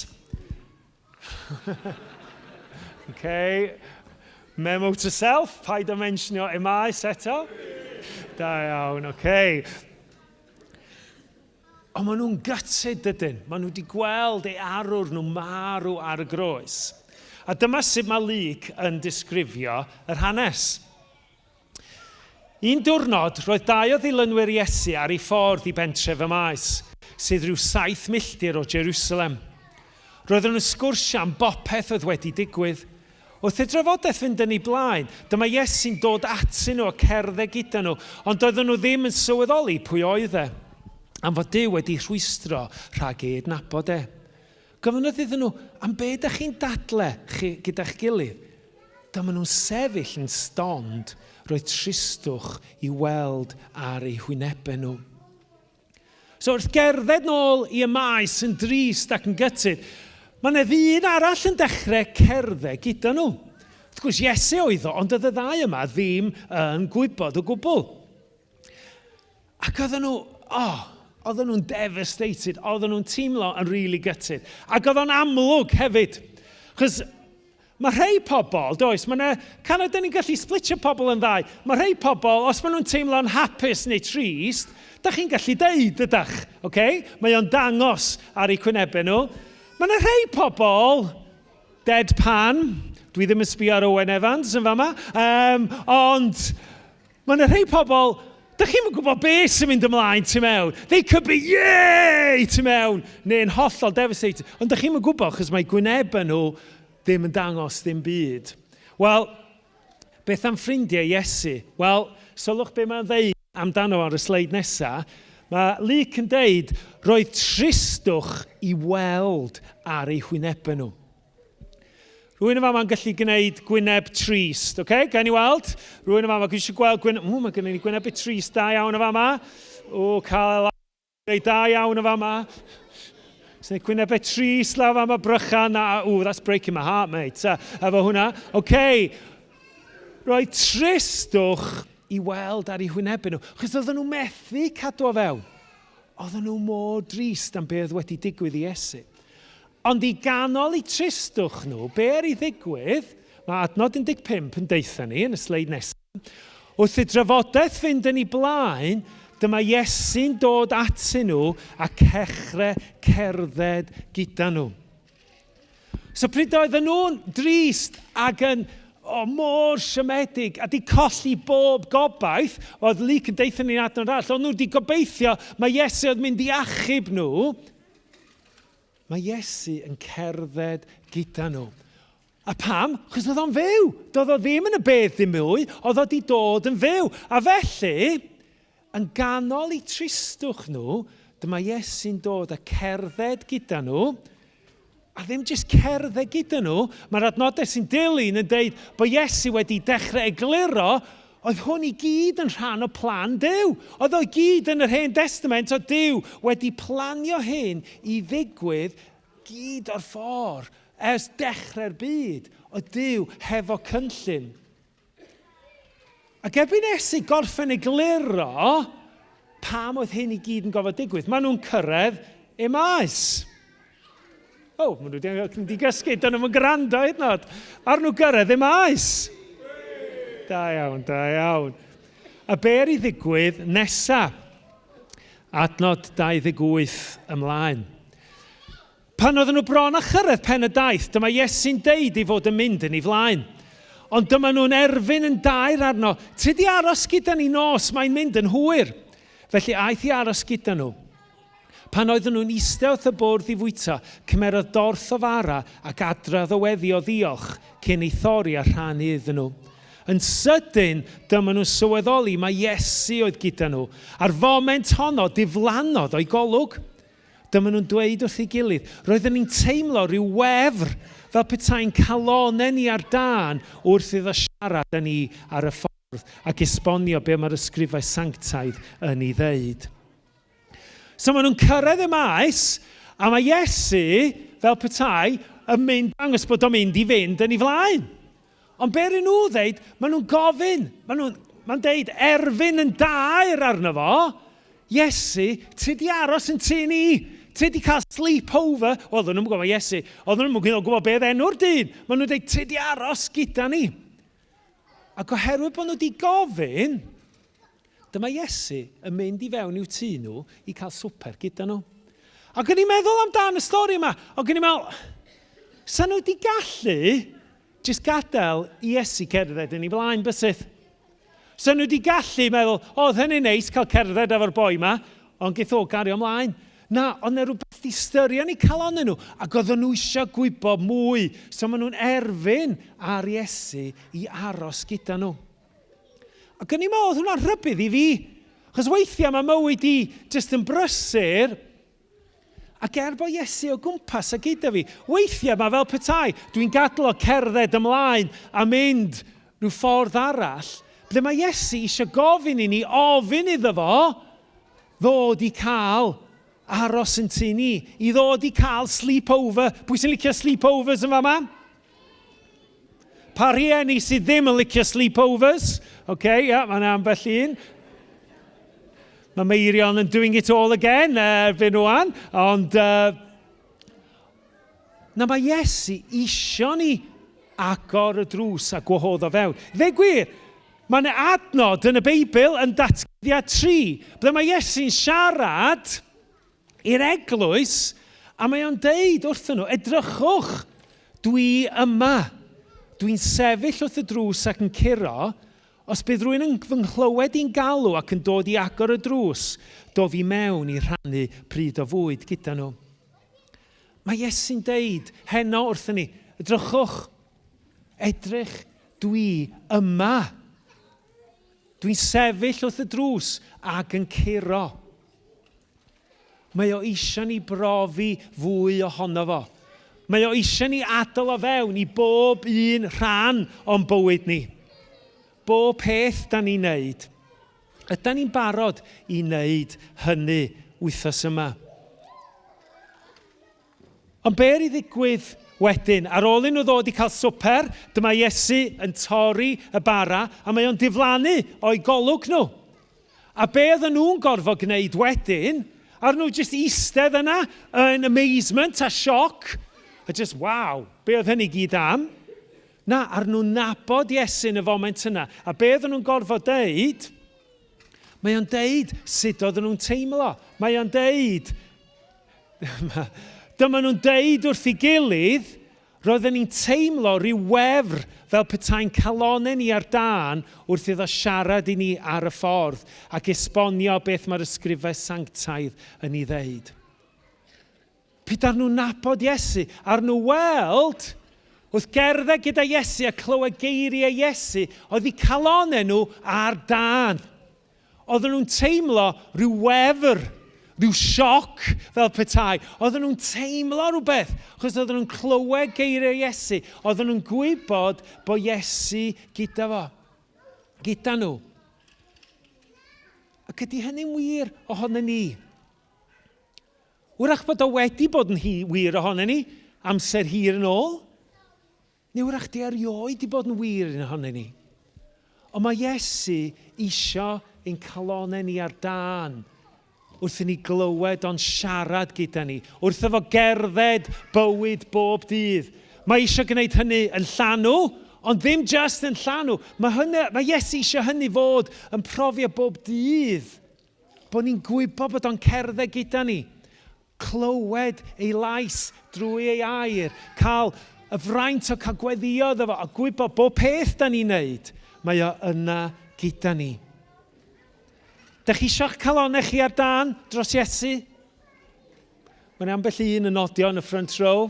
[SPEAKER 2] okay. Memo to self, paid â mentionio Emmaus eto. Da iawn, okay. Ond maen nhw'n gutted, dydyn? Maen nhw wedi gweld ei arwr nhw marw ar y groes. A dyma sut mae Luc yn disgrifio yr hanes. Un diwrnod, roedd dau o ddilynwyr Iesu ar eu ffordd i bentref y maes, sydd rhyw saith milltir o Jerusalem. Roedden nhw'n sgwrsio am bopeth oedd wedi digwydd. Wrth i'r drafodaeth fynd yn ei blaen, dyma Iesu'n dod atyn nhw a cerdded gyda nhw, ond doedden nhw ddim yn sylweddoli pwy oedd e, am fod Duw wedi rhwystro rhag ei adnabod e. Gofynnodd iddyn nhw, Am be dych chi'n dadle chi gyda'ch gilydd? Dyma nhw'n sefyll yn stond, roedd tristwch i weld ar eu hwynebau nhw. So wrth gerdded nôl i y maes yn drist ac yn gutted, mae yna ddyn arall yn dechrau cerdded gyda nhw. Wrth gwrs, Iesu oedd o, ond oedd y ddau yma ddim yn gwybod o gwbl. Ac oedden nhw, oh, oedden nhw'n devastated, oedden nhw'n teimlo yn really gutted. Ac oedd o'n amlwg hefyd. Chos mae rhai pobl, does, mae yna, kind of, dyn ni'n gallu splitio pobl yn ddau. Mae rhai pobl, os maen nhw'n teimlo'n hapus neu trist, da chi'n gallu deud, ydach, okay? Mae o'n dangos ar eu cwynebau nhw. Mae yna rhai pobl, deadpan, dwi ddim yn sbio ar Owen Evans yn fama, um, ond Mae yna rhai pobl, dych chi'm yn gwybod beth sy'n mynd ymlaen tu mewn. They could be, yay, tu mewn, neu'n hollol devastated. Ond dych chi'm yn gwybod, chos mae gwynebau nhw ddim yn dangos ddim byd. Wel, beth am ffrindiau Iesu? Wel, sylwch be mae'n ddeud amdano ar y sleid nesaf. Mae Luc yn deud, roedd tristwch i weld ar eu hwynebau nhw. Rwy'n yn fama'n gallu gwneud gwyneb trist, oce? Okay? Gawn ni weld? Rwy'n yn fama, dwi eisiau gweld gwyneb... Ww, mae gennym ni gwyneb trist da iawn yn fama. O, cael ei da iawn yn fama. Sy'n gwynebau trist lawr fama, brychan, a, ooh, that's breaking my heart, mate. So, efo hwnna. Oce, okay. Roedd tristwch i weld ar eu hwynebau nhw. Chos oedden nhw methu cadw o fewn. Oedden nhw mor drist am beth oedd wedi digwydd i Iesu. Ond i ganol eu tristwch nhw, be ar ei ddigwydd, mae adnod 15 yn deutha ni yn y sleid nesaf, wrth i drafodaeth fynd yn ei blaen, dyma Iesu'n dod atyn nhw a cechrau cerdded gyda nhw. So pryd oedden nhw'n drist ac yn oh, mor siomedig a di colli bob gobaith, oedd Luc yn deutha ni'n adnod arall, oedd nhw wedi gobeithio mae Iesu oedd mynd i achub nhw, Mae Iesu yn cerdded gyda nhw. A pam? Chos oedd o'n fyw. Doedd o ddim yn y bedd ddim mwy, oedd o wedi dod yn fyw. A felly, yn ganol eu tristwch nhw, dyma Iesu'n dod a cerdded gyda nhw, a ddim jyst cerdded gyda nhw, mae'r adnodau sy'n dilyn yn deud bod Iesu wedi dechrau egluro Oedd hwn i gyd yn rhan o plan Duw. Oedd o i gyd yn yr Hen Destament, oedd Duw wedi planio hyn i ddigwydd gyd o'r ffordd ers dechrau'r byd. Oedd Duw hefo cynllun. Ac erbyn Iesu gorffen egluro pam oedd hyn i gyd yn gofod digwydd, maen nhw'n cyrraedd Emmaus. O, oh, maen nhw wedi gysgu, dyn nhw'n gwrando hyd yn oed. Ar nhw gyrraedd Emmaus. Da iawn, da iawn. A be ar ei ddigwydd nesa? Adnod 28 ymlaen. Pan oedden nhw bron â chyrraedd pen y daith, dyma Iesu'n deud ei fod yn mynd yn ei flaen. Ond dyma nhw'n erfyn yn daer arno, Ti di aros gyda ni nos, mae'n mynd yn hwyr. Felly aeth i aros gyda nhw. Pan oedden nhw'n eistedd wrth y bwrdd i fwyta, cymerodd dorth o fara ac adrodd o weddi o ddiolch cyn ei thorri a rhannu iddyn nhw. Yn sydyn, dyma nhw'n sylweddoli mai Iesu oedd gyda nhw. A'r foment honno, diflannodd o'i golwg. Dyma nhw'n dweud wrth ei gilydd, Roedden ni'n teimlo rhyw wefr,
[SPEAKER 5] fel petai'n calonau ni ar dân wrth iddo siarad â ni ar y ffordd ac esbonio be mae'r ysgrifau sanctaidd yn ei ddeud. So maen nhw'n cyrraedd y maes, a mae Iesu, fel petai, yn mynd dangos bod o'n mynd i fynd yn ei flaen. Ond be rŷn nhw ddeud, maen nhw'n gofyn, maen nhw'n maen deud, erfyn yn daer arno fo, Iesu, ti di aros yn tŷ ni, ti di cael sleepover. Wel, oedden nhw'n gwybod Iesu, oedden nhw'n gwybod beth enw'r dyn. Maen nhw'n deud, ti di aros gyda ni. Ac oherwydd bod nhw wedi gofyn, dyma Iesu yn mynd i fewn i'w tŷ nhw i cael swper gyda nhw. Ac o'n i'n meddwl amdan y stori yma, ac o'n i'n meddwl, sa nhw wedi gallu jyst gadael i Iesu cerdded yn ei flaen, bysyth? Sa nhw wedi gallu meddwl, o, oedd hynny'n neis cael cerdded efo'r boi ma, ond geith o gario ymlaen. Na, oedd 'na rhywbeth 'di styrio yn eu calonnau nhw, ac oedden nhw eisiau gwybod mwy. So maen nhw'n erfyn ar Iesu i aros gyda nhw. Ac o'n i'n meddwl, oedd hwnna'n rhybudd i fi. Achos weithiau mae mywyd i jyst yn brysur, ac er bod Iesu o gwmpas a gyda fi, weithiau mae fel petai, dwi'n gadw o cerdded ymlaen a mynd rhyw ffordd arall, ble mae Iesu eisiau gofyn i ni ofyn iddo fo ddod i cael aros yn tŷ ni, i ddod i cael sleepover. Pwy sy'n licio sleepovers yn fama? Pa rhieni sydd ddim yn licio sleepovers? Oce, okay, ia, yeah, mae yna ambell un. Mae Meirion yn doing it all again erbyn rwan, ond na mae Iesu isio ni agor y drws a gwahodd o fewn. Dde gwir, mae yna adnod yn y Beibl yn Datguddiad 3, ble mae Iesu'n siarad i'r eglwys a mae o'n deud wrthyn nhw, edrychwch, dwi yma. Dwi'n sefyll wrth y drws ac yn curo, os bydd rhywun yn fy nghlywed i'n galw ac yn dod i agor y drws, dof i mewn i rhannu pryd o fwyd gyda nhw. Mae Iesu'n deud heno wrthyn ni, edrychwch, edrych, dwi yma. Dwi'n sefyll wrth y drws ac yn curo. Mae o eisiau ni brofi fwy ohono fo. Mae o eisiau ni adael o fewn i bob un rhan o'n bywyd ni. Bob peth da ni'n neud. Ydan ni'n barod i wneud hynny wythnos yma? Ond be i ddigwydd wedyn? Ar ôl i nhw ddod i cael swper, dyma Iesu yn torri y bara a mae o'n diflannu o'i golwg nhw. A be oedden nhw'n gorfod gwneud wedyn, ar nhw jyst eistedd yna yn amazement a sioc, a just waw, be oedd hynny gyd am? Na, ar nhw'n nabod Iesu yn y foment yna. A be oedden nhw'n gorfod deud? Mae o'n deud sut oedden nhw'n teimlo. Mae o'n deud, dyma nhw'n deud wrth ei gilydd, Roedden ni'n teimlo rhyw wefr fel petai'n calonnau ni ar dân wrth iddo siarad i ni ar y ffordd ac esbonio beth mae'r ysgrifau sanctaidd yn ei ddeud. Pryd ar nhw'n nabod Iesu, ar nhw weld, wrth gerdded gyda Iesu a clywed geiriau Iesu, oedd eu calonnau nhw ar dân. Oedden nhw'n teimlo rhyw wefr, rhyw sioc fel petai. Oedden nhw'n teimlo rhywbeth, achos oedden nhw'n clywed geiriau Iesu. Oedden nhw'n gwybod bod Iesu gyda fo, gyda nhw. Ac ydy hynny'n wir ohono ni? Wrach bod o wedi bod yn hi, wir ohono ni amser hir yn ôl. Neu wrach di erioed di bod yn wir un ohonyn ni. Ond mae Iesu isio ein calonau ni ar dân wrth i ni glywed o'n siarad gyda ni, wrtho fo gerdded bywyd bob dydd. Mae eisiau gwneud hynny yn llanw, ond ddim just yn llanw. Mae, hynny, mae Iesu eisiau hynny fod yn profiad bob dydd. Bod ni'n gwybod bod o'n cerdded gyda ni. Clywed ei lais drwy ei air, cael y fraint o cael gweddïo iddo fo a gwybod bob peth da ni'n neud, mae o yna gyda ni. Dych chi eisiau'ch calonnau chi ar dân dros Iesu? Mae'n ambell un yn nodio yn y front row.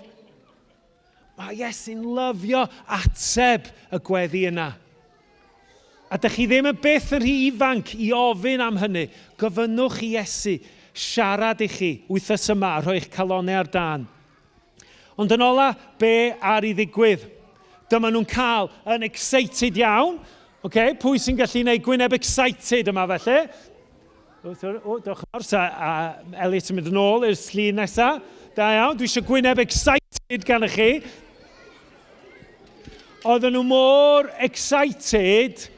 [SPEAKER 5] Mae Iesu'n lyfio ateb y gweddi yna. A dych chi ddim yn byth yn rhy ifanc i ofyn am hynny. Gofynnwch i Iesu siarad i chi wythnos yma a rhoi eich calonnau ar dân. Ond yn ola, be ar i ddigwydd? Dyma nhw'n cael yn excited iawn. Okay, pwy sy'n gallu gwneud gwyneb excited yma felly? O, diolch yn fawr. Sa, a Elliot yn mynd yn ôl i'r llun nesaf. Da iawn, dwi eisiau gwyneb excited gan chi. Oedden nhw mor excited,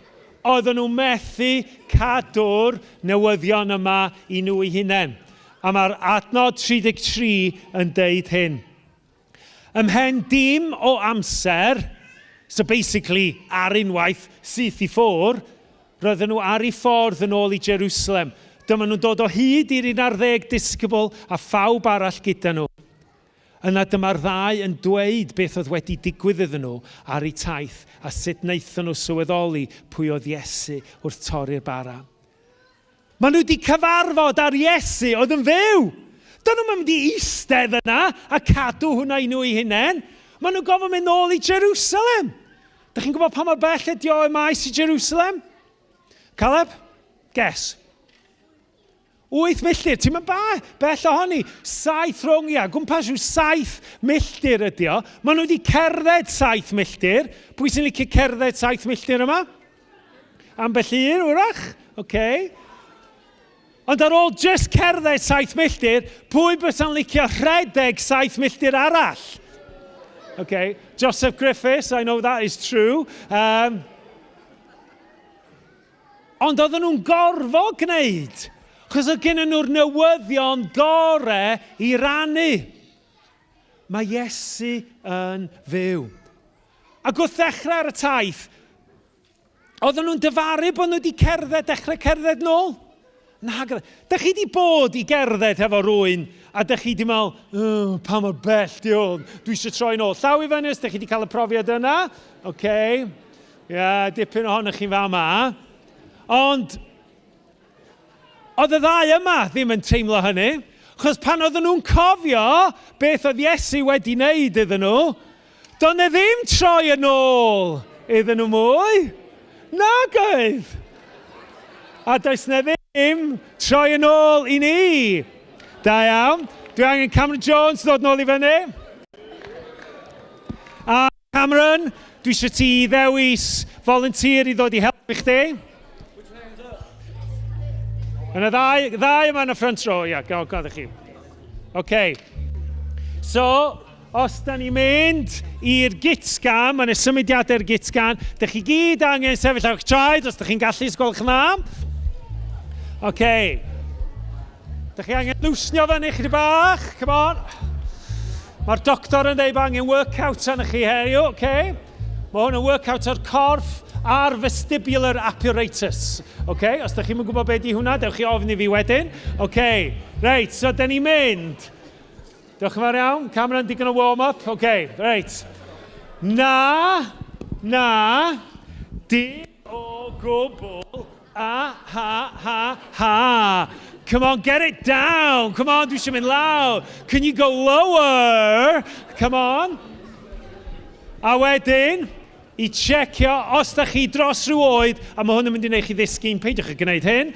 [SPEAKER 5] oedden nhw methu cadw'r newyddion yma i nhw eu hunain. A mae'r adnod 33 yn deud hyn. Ymhen dim o amser, so basically ar unwaith, syth i ffwr, roedden nhw ar eu ffordd yn ôl i Jerusalem. Dyma nhw'n dod o hyd i'r 11 disgybl a phawb arall gyda nhw. Yna dyma'r ddau yn dweud beth oedd wedi digwydd iddyn nhw ar eu taith a sut wnaethon nhw sylweddoli pwy oedd Iesu wrth torri'r bara. Maen nhw wedi cyfarfod â'r Iesu oedd yn fyw. Dyn nhw'm yn mynd i eistedd yna a cadw hwnna i nhw eu hunain. Maen nhw'n gofod mynd nôl i Jerusalem. Dych chi'n gwybod pa mor bell ydi o Emaus i Jerusalem? Caleb? Guess. 8 milltir, ti'n mynd ba, bell ohoni. 7 rhwng, ia, gwmpas rhyw 7 milltir ydi o. Maen nhw wedi cerdded 7 milltir. Pwy sy'n licio cerdded 7 milltir yma? Ambell un, wrach? Oce. Okay. Ond ar ôl just cerdded 7 milltir, pwy bysa'n licio rhedeg 7 milltir arall? Okay. Joseph Griffiths, I know that is true. Ond oedden nhw'n gorfod gwneud, chos oedd gen nhw'r newyddion gore i rannu. Mae Iesu yn fyw. Ac wrth ddechrau ar y taith, oedden nhw'n dyfaru bod nhw wedi cerdded, dechrau cerdded nôl. Na, da chi wedi bod i gerdded hefo rwy'n a da chi wedi meddwl, oh, pa mor bell di hwn, dwi eisiau troi nôl. Llaw i fyny os da chi wedi cael y profiad yna. Oce. Okay. Yeah, dipyn ohonych chi'n fama. Ond, Oedd y ddau yma ddim yn teimlo hynny, chos pan oedden nhw'n cofio beth oedd Iesu wedi wneud iddyn nhw, doedd 'na ddim troi yn ôl iddyn nhw mwy. Nag oedd. A does 'na ddim troi yn ôl i ni. Da iawn. Dwi angen Cameron Jones ddod nôl i fyny. A Cameron, dwi eisiau ti ddewis volunteer i ddod i helpu chdi. Yna ddau, ddau yma yn y front row, ia, yeah, gadw chi. OK. So, os da ni'n mynd i'r gitsgan, mae yna symudiadau'r gitsgan, da chi gyd angen sefyll ar eich traed, os da chi'n gallu, sgwelwch yn dda. OK. Da chi angen lwsnio fyny chydig bach, come on. Mae'r doctor yn dweud bod angen workout arnoch chi heddiw, oce? Okay? Mae hwn yn workout o'r corff a'r vestibular apparatus. Okay? Os da chi'n gwybod beth di hwnna, dewch chi ofyn i fi wedyn. Okay. Reit, so da ni'n mynd. Diolch yn fawr iawn. Cameron, digon o warm-up. Okay, reit. Na, na, dim o gwbl A, ha, ha, ha. Come on, get it down. Come on, dwi eisiau mynd lawr. Can you go lower? Come on. A wedyn, i checio os da chi dros rhyw oed, a mae hwn yn mynd i wneud chi ddisgyn, peidiwch â gwneud hyn.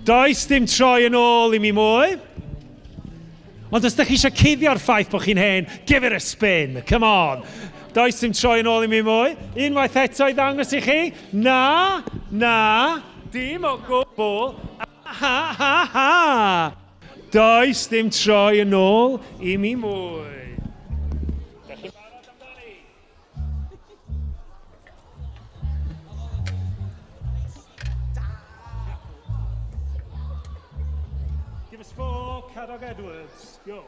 [SPEAKER 5] Does dim troi yn ôl i mi mwy. Ond os da chi eisiau cuddio'r ffaith bod chi'n hen, give it a spin, come on. Does dim troi yn ôl i mi mwy. Unwaith eto i ddangos i chi. Na, na, dim o gwbl. Ha, ha, ha. Does dim troi yn ôl i mi mwy. Da chi'n barod amdani? Give us four, Cadog Edwards. Go.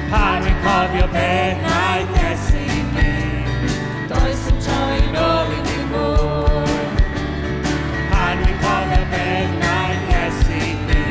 [SPEAKER 6] Pan dwi'n cofio beth wnaeth Iesu i mi, does dim troi nôl i mi mwy. Pan dwi'n cofio beth wnaeth Iesu i mi,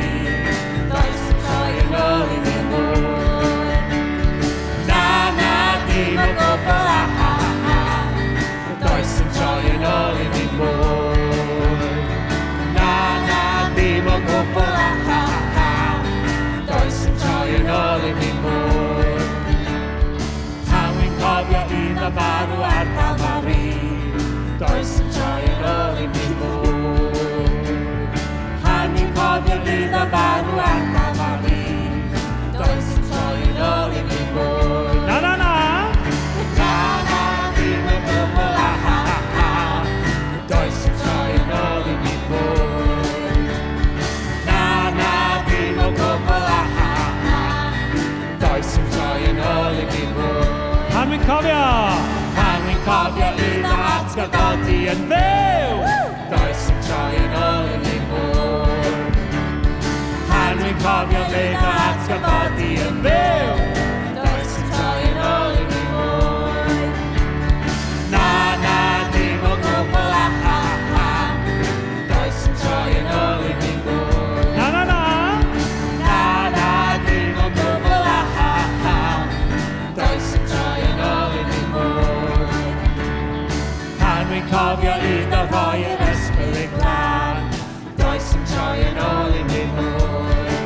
[SPEAKER 5] yn fyw,
[SPEAKER 6] Does dim troi yn ôl i mi mwy. Pan dwi'n cofio fydd o atgyfodi yn fyw, Does dim troi yn ôl i mi mwy. Na, na, dim o gwbl, a ha, ha. Does dim troi yn ôl i mi mwy.
[SPEAKER 5] Na, na, na.
[SPEAKER 6] Na, na, dim o gwbl, a ha, ha. Does dim troi yn ôl i mi mwy. Pan dwi'n cofio iddo rhoi yr ysbryd glân, does dim troi yn ôl i mi mwy.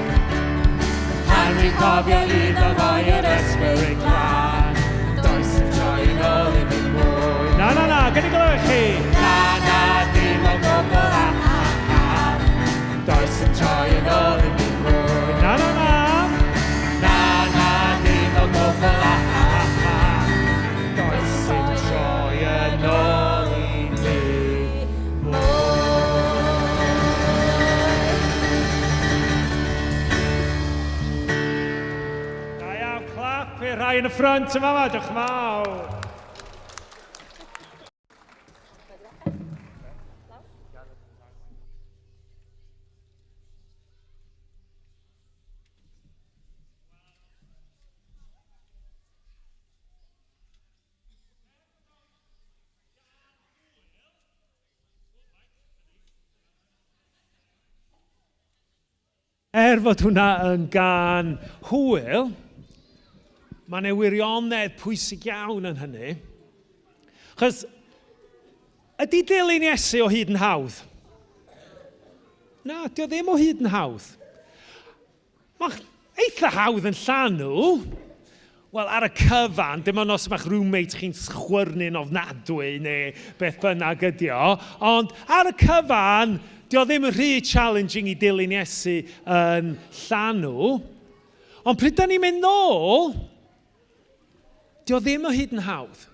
[SPEAKER 6] Pan dwi'n cofio iddo rhoi yr ysbryd glân, does dim troi yn ôl i mi mwy.
[SPEAKER 5] Na, na, na, gynnig glywed chi.
[SPEAKER 6] Na, na, dim o gwbl, a ha, ha. Does dim troi yn ôl i mi mwy.
[SPEAKER 5] Na, na, na.
[SPEAKER 6] Na, na, dim o gwbl, a ha, ha. Does dim troi yn ôl i mi mwy.
[SPEAKER 5] Da iawn, clap i'r rhai yn y ffrynt yma, yma. Diolch yn fawr. Er fod hwnna yn gan hwyl, mae yna wirionedd pwysig iawn yn hynny. Chos, ydy dilyn Iesu o hyd yn hawdd? Na, dio ddim o hyd yn hawdd. Mae'n eitha hawdd yn llanw. Wel, ar y cyfan, dim ond os mae'ch roommate chi'n chwyrnu'n ofnadwy neu beth bynnag ydi o, ond ar y cyfan, dio ddim yn rhy challenging i dilyn Iesu yn llanw. Ond pryd da ni'n mynd nôl, dio ddim o hyd yn hawdd.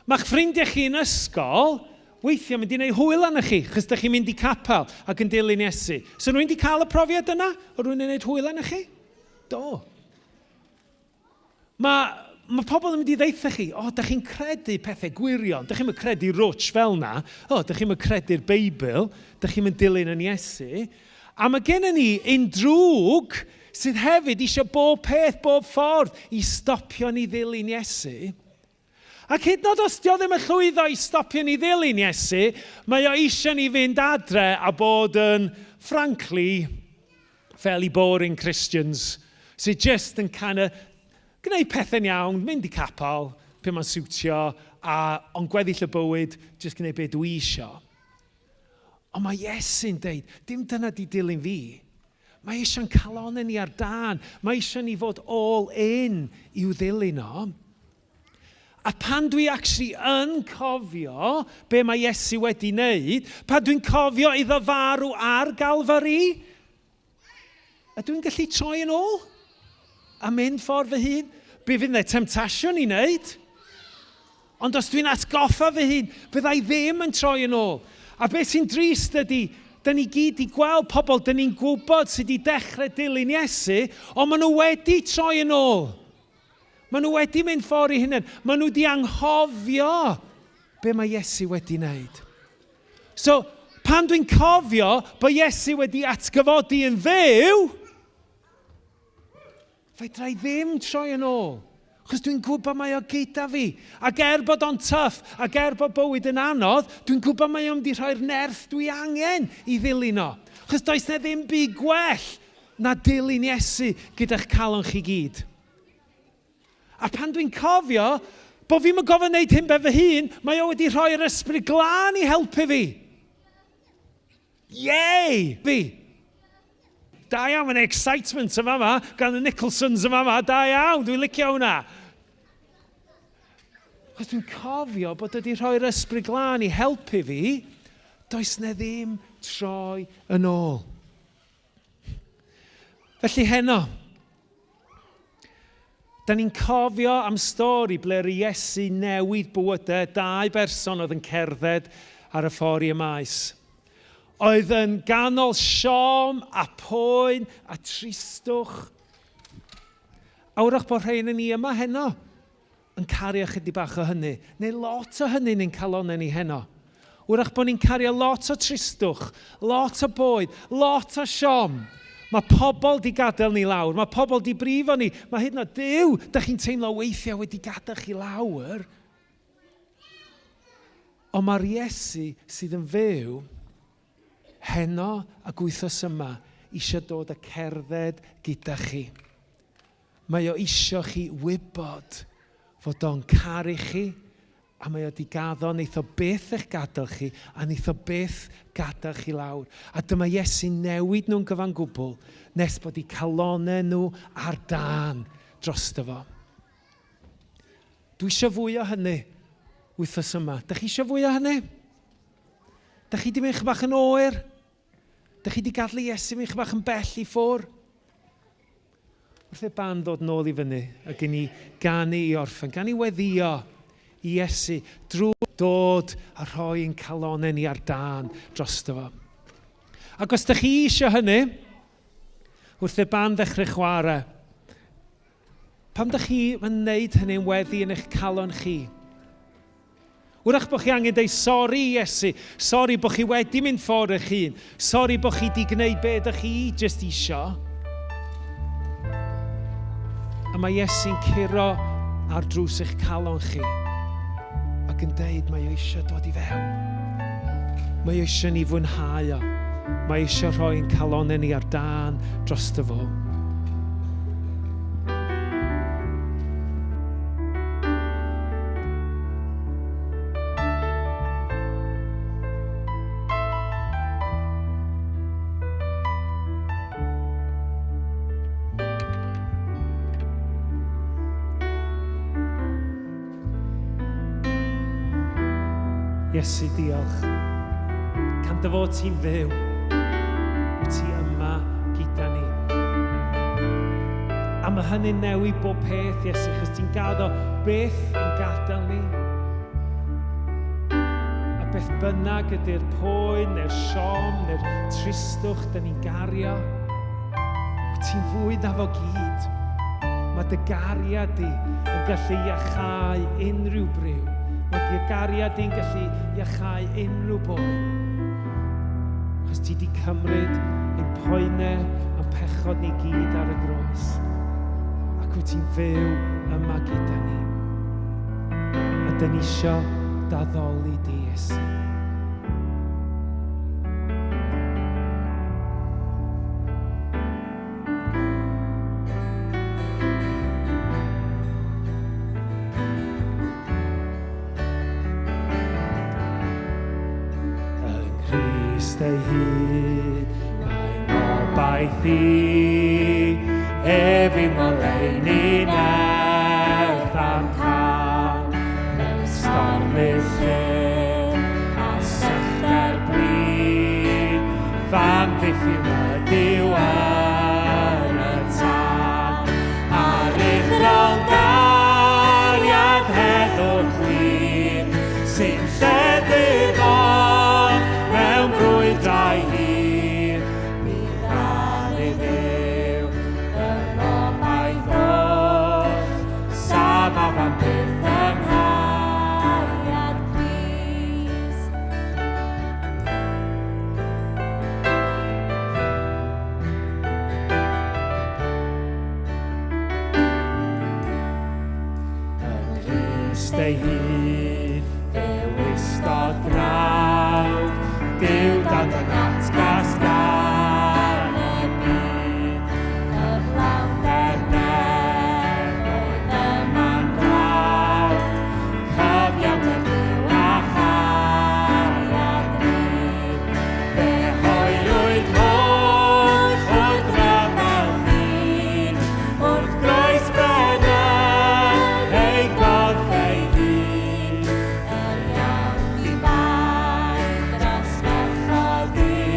[SPEAKER 5] Mae'ch ffrindiau chi yn ysgol, weithiau mynd i wneud hwyl arnoch chi, chos da chi'n mynd i capel ac yn dilyn Iesu. So rwy'n di cael y profiad yna o rwy'n yn gwneud hwyl arnoch chi? Do. Mae, mae pobl yn mynd i ddeitha chi, o, oh, da chi'n credu pethau gwirion, da chi'n credu rwtsh fel na, o, oh, da chi'n credu'r Beibl, da chi'n mynd dilyn yn Iesu. A mae gennym ni un drwg sydd hefyd eisiau bob peth, bob ffordd i stopio ni ddilyn Iesu. Ac hyd yn oed os dio ddim yn llwyddo i stopio ni ddilyn Iesu, mae o eisiau ni fynd adre a bod yn, frankly, fairly boring Christians sydd just yn kind of gwneud pethau'n iawn, mynd i capel, pe mae'n siwtio, a ond gweddill y bywyd, just gwneud beth dwi isio. Ond mae Iesu'n deud, dim dyna di dilyn fi. Mae eisiau'n calonau ni ar dân. Mae eisiau ni fod all in i'w ddilyn o. A pan dwi actually yn cofio be mae Iesu wedi wneud, pan dwi'n cofio iddo farw ar Galfari, a dwi'n gallu troi yn ôl a mynd ffordd fy hun. Be fydd yna temtasiwn i wneud? Ond os dwi'n atgoffa fy hun, fydda i ddim yn troi yn ôl. A beth sy'n drist ydy, da ni gyd i gweld pobl, da ni'n gwybod sydd wedi dechrau dilyn Iesu, ond maen nhw wedi troi yn ôl. Maen nhw wedi mynd ffordd i hunain. Maen nhw wedi anghofio be mae Iesu wedi wneud. So, pan dwi'n cofio bod Iesu wedi atgyfodi yn fyw, fedra i ddim troi yn ôl. Chos dwi'n gwybod mae o gyda fi. Ac er bod o'n tough, ac er bod bywyd yn anodd, dwi'n gwybod mae o'n mynd i rhoi'r nerth dwi angen i ddilyn o. Chos does na ddim byd gwell na dilyn Iesu gyda'ch calon chi gyd. A pan dwi'n cofio bod fi'n gofyn wneud hyn ben fy hun, mae o wedi rhoi'r ysbryd glân i helpu fi. Yay! Fi! Da iawn, mae'n excitement yma yma, gan y Nicholsons yma yma, da iawn, dwi'n licio hwnna. Chos dwi'n cofio bod wedi rhoi'r ysbryd glân i helpu fi, does na ddim troi yn ôl. Felly heno, da ni'n cofio am stori ble yr Iesu newid bywydau dau berson oedd yn cerdded ar y ffordd i y maes. Oedd yn ganol siom a poen a tristwch. A wrach bod rhain yn ni yma heno yn cario chydig bach o hynny, neu lot o hynny ni'n calonau ni heno. Wrach bod ni'n cario lot o tristwch, lot o boen, lot o siom. Mae pobl di gadael ni lawr, mae pobl di brifo ni, mae hyd yn oed Duw, da chi'n teimlo weithiau wedi gadael chi lawr. Ond mae'r Iesu sydd yn fyw heno ac wythnos yma eisiau dod a cerdded gyda chi. Mae o isio chi wybod fod o'n caru chi a mae o di gaddo, wneith o byth eich gadael chi a wneith o byth gadael chi lawr. A dyma Iesu'n newid nhw'n gyfan gwbl nes bod eu calonau nhw ar dân drosto fo. Dwi eisiau fwy o hynny wythnos yma. Dych chi eisiau fwy o hynny? Dych chi di mynd bach yn oer? Dych chi di gadlu Iesu mynd bach yn bell i ffwr? Wrth i'r band ddod nôl i fyny a gen i ganu i orffen, gan i weddio i Iesu drwy dod a rhoi ein calonau ni ar dân drosto fo. Ac os ydych chi eisiau hynny, wrth i'r band ddechrau chwarae, pam ydych chi yn wneud hynny'n weddi yn eich calon chi? Wrach bod chi angen deud sori i Iesu, sori bod chi wedi mynd ffordd eich hun, sori bod chi wedi gwneud be ydych chi jyst isio. A mae Iesu'n curo ar drws eich calon chi ac yn deud mae o eisiau dod i fewn. Mae o eisiau ni fwynhau o. Mae eisiau rhoi ein calonau ni ar dân drosto fo. Iesu, diolch. Gan dy fod ti'n fyw, wyt ti yma gyda ni. A mae hynny'n newid bob peth, Iesu, chos ti'n gaddo byth yn gadael ni. A beth bynnag ydy'r poen, neu'r siom, neu'r tristwch dyn ni'n gario, wyt ti'n fwy na fo gyd. Mae dy gariad di yn gallu iachau unrhyw briw. Mae dy gariad di'n gallu iachau unrhyw boen. Achos ti di cymryd ein poenau a'n pechod ni gyd ar y groes. Ac wyt ti'n fyw yma gyda ni. A dyn ni isio d'addoli di, Iesu.
[SPEAKER 6] Yng Nghrist ei hun mae ngobaith i, ef yw ngoleuni nerth a'm tân, mewn storm llyn a sychder blin, f'amddiffyn ydyw yn y tân, aruthrol gariad heddwch gwir, sy'n lleddfu fo mewn brwydrau hir. Bydd ran i Dduw fy ngobaith oll, safaf am byth yng nghariad Crist. Yng Nghrist ei hun, ddewis gnawd, Duw dad yn atgas gan y byd, cyflawnder nefoedd yma'n glawd, cyfiawnder Duw a chariad rhydd. Fe hoelwyd holl wrth ryfel ddyn, wrth groes bren ei gorff ei hun. Yr iawn ddi-fai dros bechod i.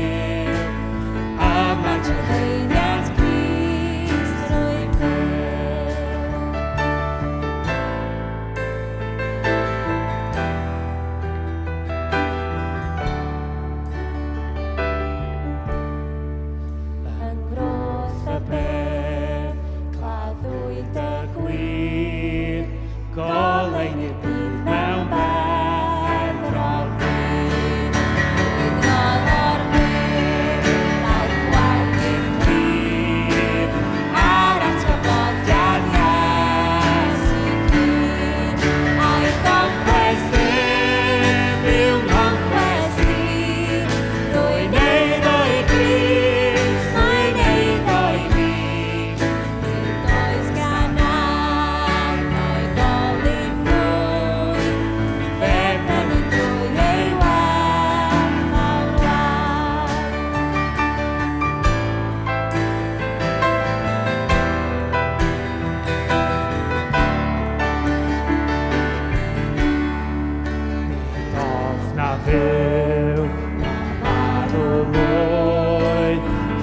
[SPEAKER 6] fyw, na marw mwy.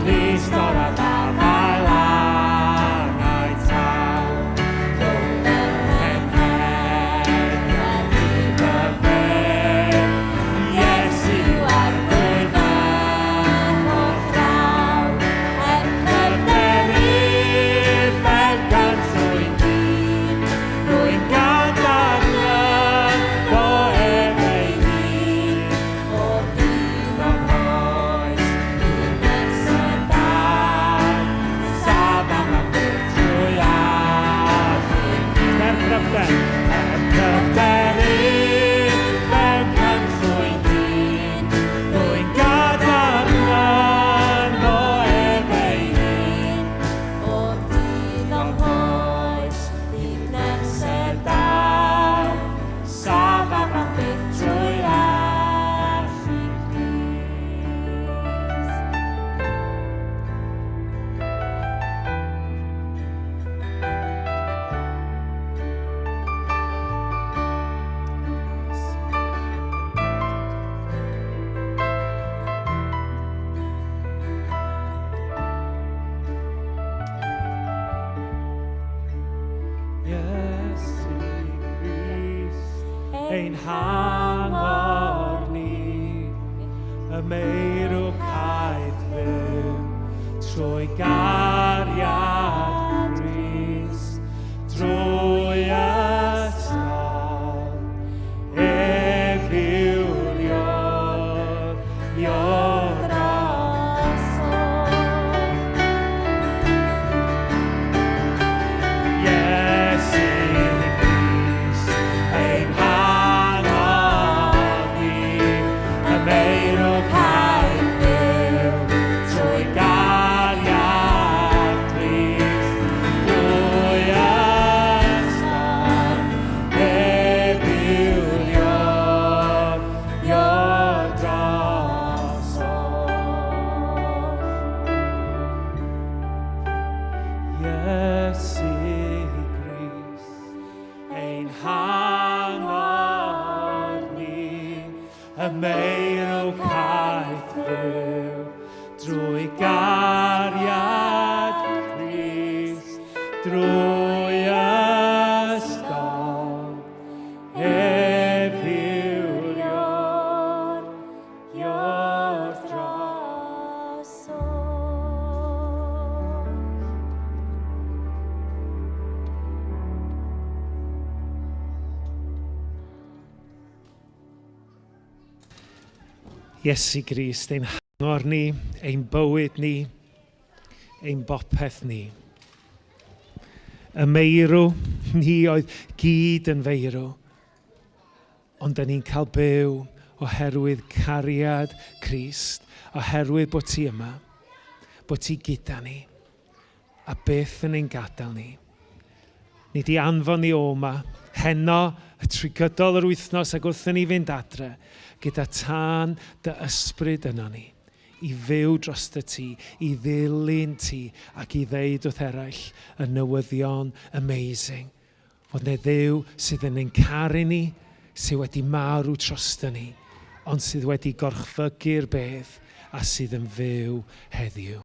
[SPEAKER 6] Crist o'r afael angau taw. Rhwng fy nghenhedlaeth i fy medd, Iesu Arglwydd fy holl raw. Er cryfder uffern cynllwyn dyn, rwy'n gadarn ynddo ef ei hun. O'r dydd o'm hoes, hyd nes y daw, saf am am byth trwy allu
[SPEAKER 5] Er cryfder.
[SPEAKER 6] Er cryfder uffern cynllwyn dyn, rwy'n gadarn ynddo ef ei hun.
[SPEAKER 4] O'r dydd o'm hoes, hyd nes y
[SPEAKER 6] daw, saf am am byth trwy allu
[SPEAKER 4] Crist.
[SPEAKER 6] Iesu Grist, ein hangor ni, y meirw caeth fyw, trwy gariad Crist, drwy ysgol, ef yw'r ior, ior Iesu Grist, ein hangor ni, y meirw caeth fyw, trwy gariad Crist, drwy ysgol, ef yw'r ior, ior drosodd. Iesu Grist, ein hangor ni, y meirw caeth fyw, drwy gariad Crist, drwy ysgol, ef yw'r ior, ior dros.
[SPEAKER 5] Iesu Grist, ein hangor ni, ein bywyd ni, ein bopeth ni. Y meirw, ni oedd gyd yn feirw, ond da ni'n cael byw oherwydd cariad Crist, oherwydd bod ti yma, bod ti gyda ni, a byth yn ein gadael ni. Ni di anfon ni o yma, heno, y trwy gydol yr wythnos ac wrth i ni fynd adre, gyda tân dy ysbryd yno ni, i fyw drosto ti, i ddilyn ti, ac i ddeud wrth eraill y newyddion amazing. Fod 'na Dduw sydd yn ein caru ni, sydd wedi marw drosto ni, ond sydd wedi gorchfygu'r bedd a sydd yn fyw heddiw.